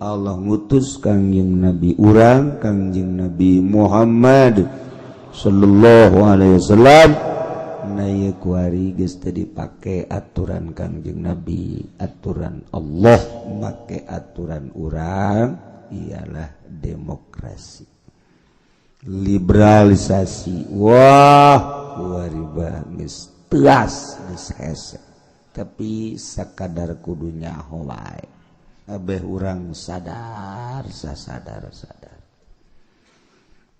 Allah ngutus Kangjeng Nabi urang, Kangjeng Nabi Muhammad Sallallahu Alaihi Wasallam. Na kuari geus teu dipake aturan Kangjeng Nabi, aturan Allah, make aturan urang, ialah demokrasi, liberalisasi. Wah, kuari geus teas, geus hese, tapi sakadar kudu nyaho wae, abeh urang sadar, sasadar sadar.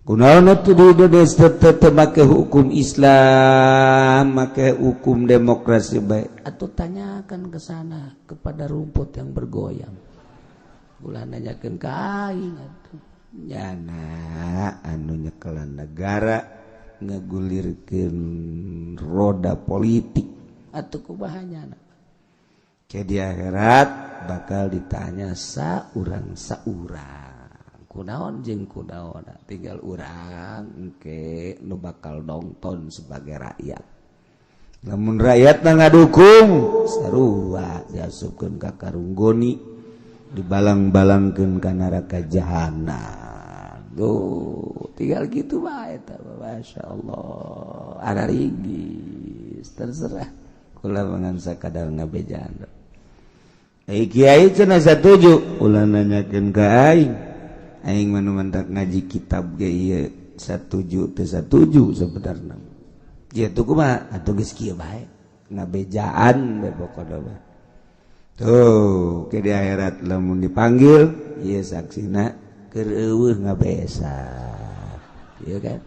Kunaon atuh di Indonesia tetep make hukum Islam, make hukum demokrasi bae? Atau tanyakan ke sana kepada rumput yang bergoyang. Ulah nanyakeun ka aing atuh. Nyana anu nyekelan negara, ngegulirkeun roda politik. Atuh kumaha nyana? Ke di akhirat bakal ditanya saurang saurang. Kunaon jeung kunaon, tinggal urang engke nu bakal nonton sebagai rakyat. Lamun rakyat na ngadukung, sarua diasupkeun ka karung goni, dibalang-balangkeun ka neraka jahanam. Tuh, tinggal gitu bae eta. Masya Allah, ada rigis, terserah. Kula mangan sakadar ngabejaan. Eh, kiai cenah satuju, ulah nanyakeun ka aing. Aing mah nu mantak ngaji kitab ge ieu satuju teu satuju sebenarnya. Kitu kumaha atuh, geus kieu bae ngabejaan bae pokona mah. Tuh, ke di akhirat lamun dipanggil ieu saksina, keur eueuh ngabesa. Iya kan?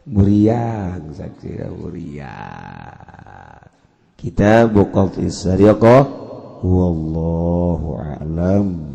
Muriang saksina, muriang. Kita bukal isariqah, wallahu a'lam.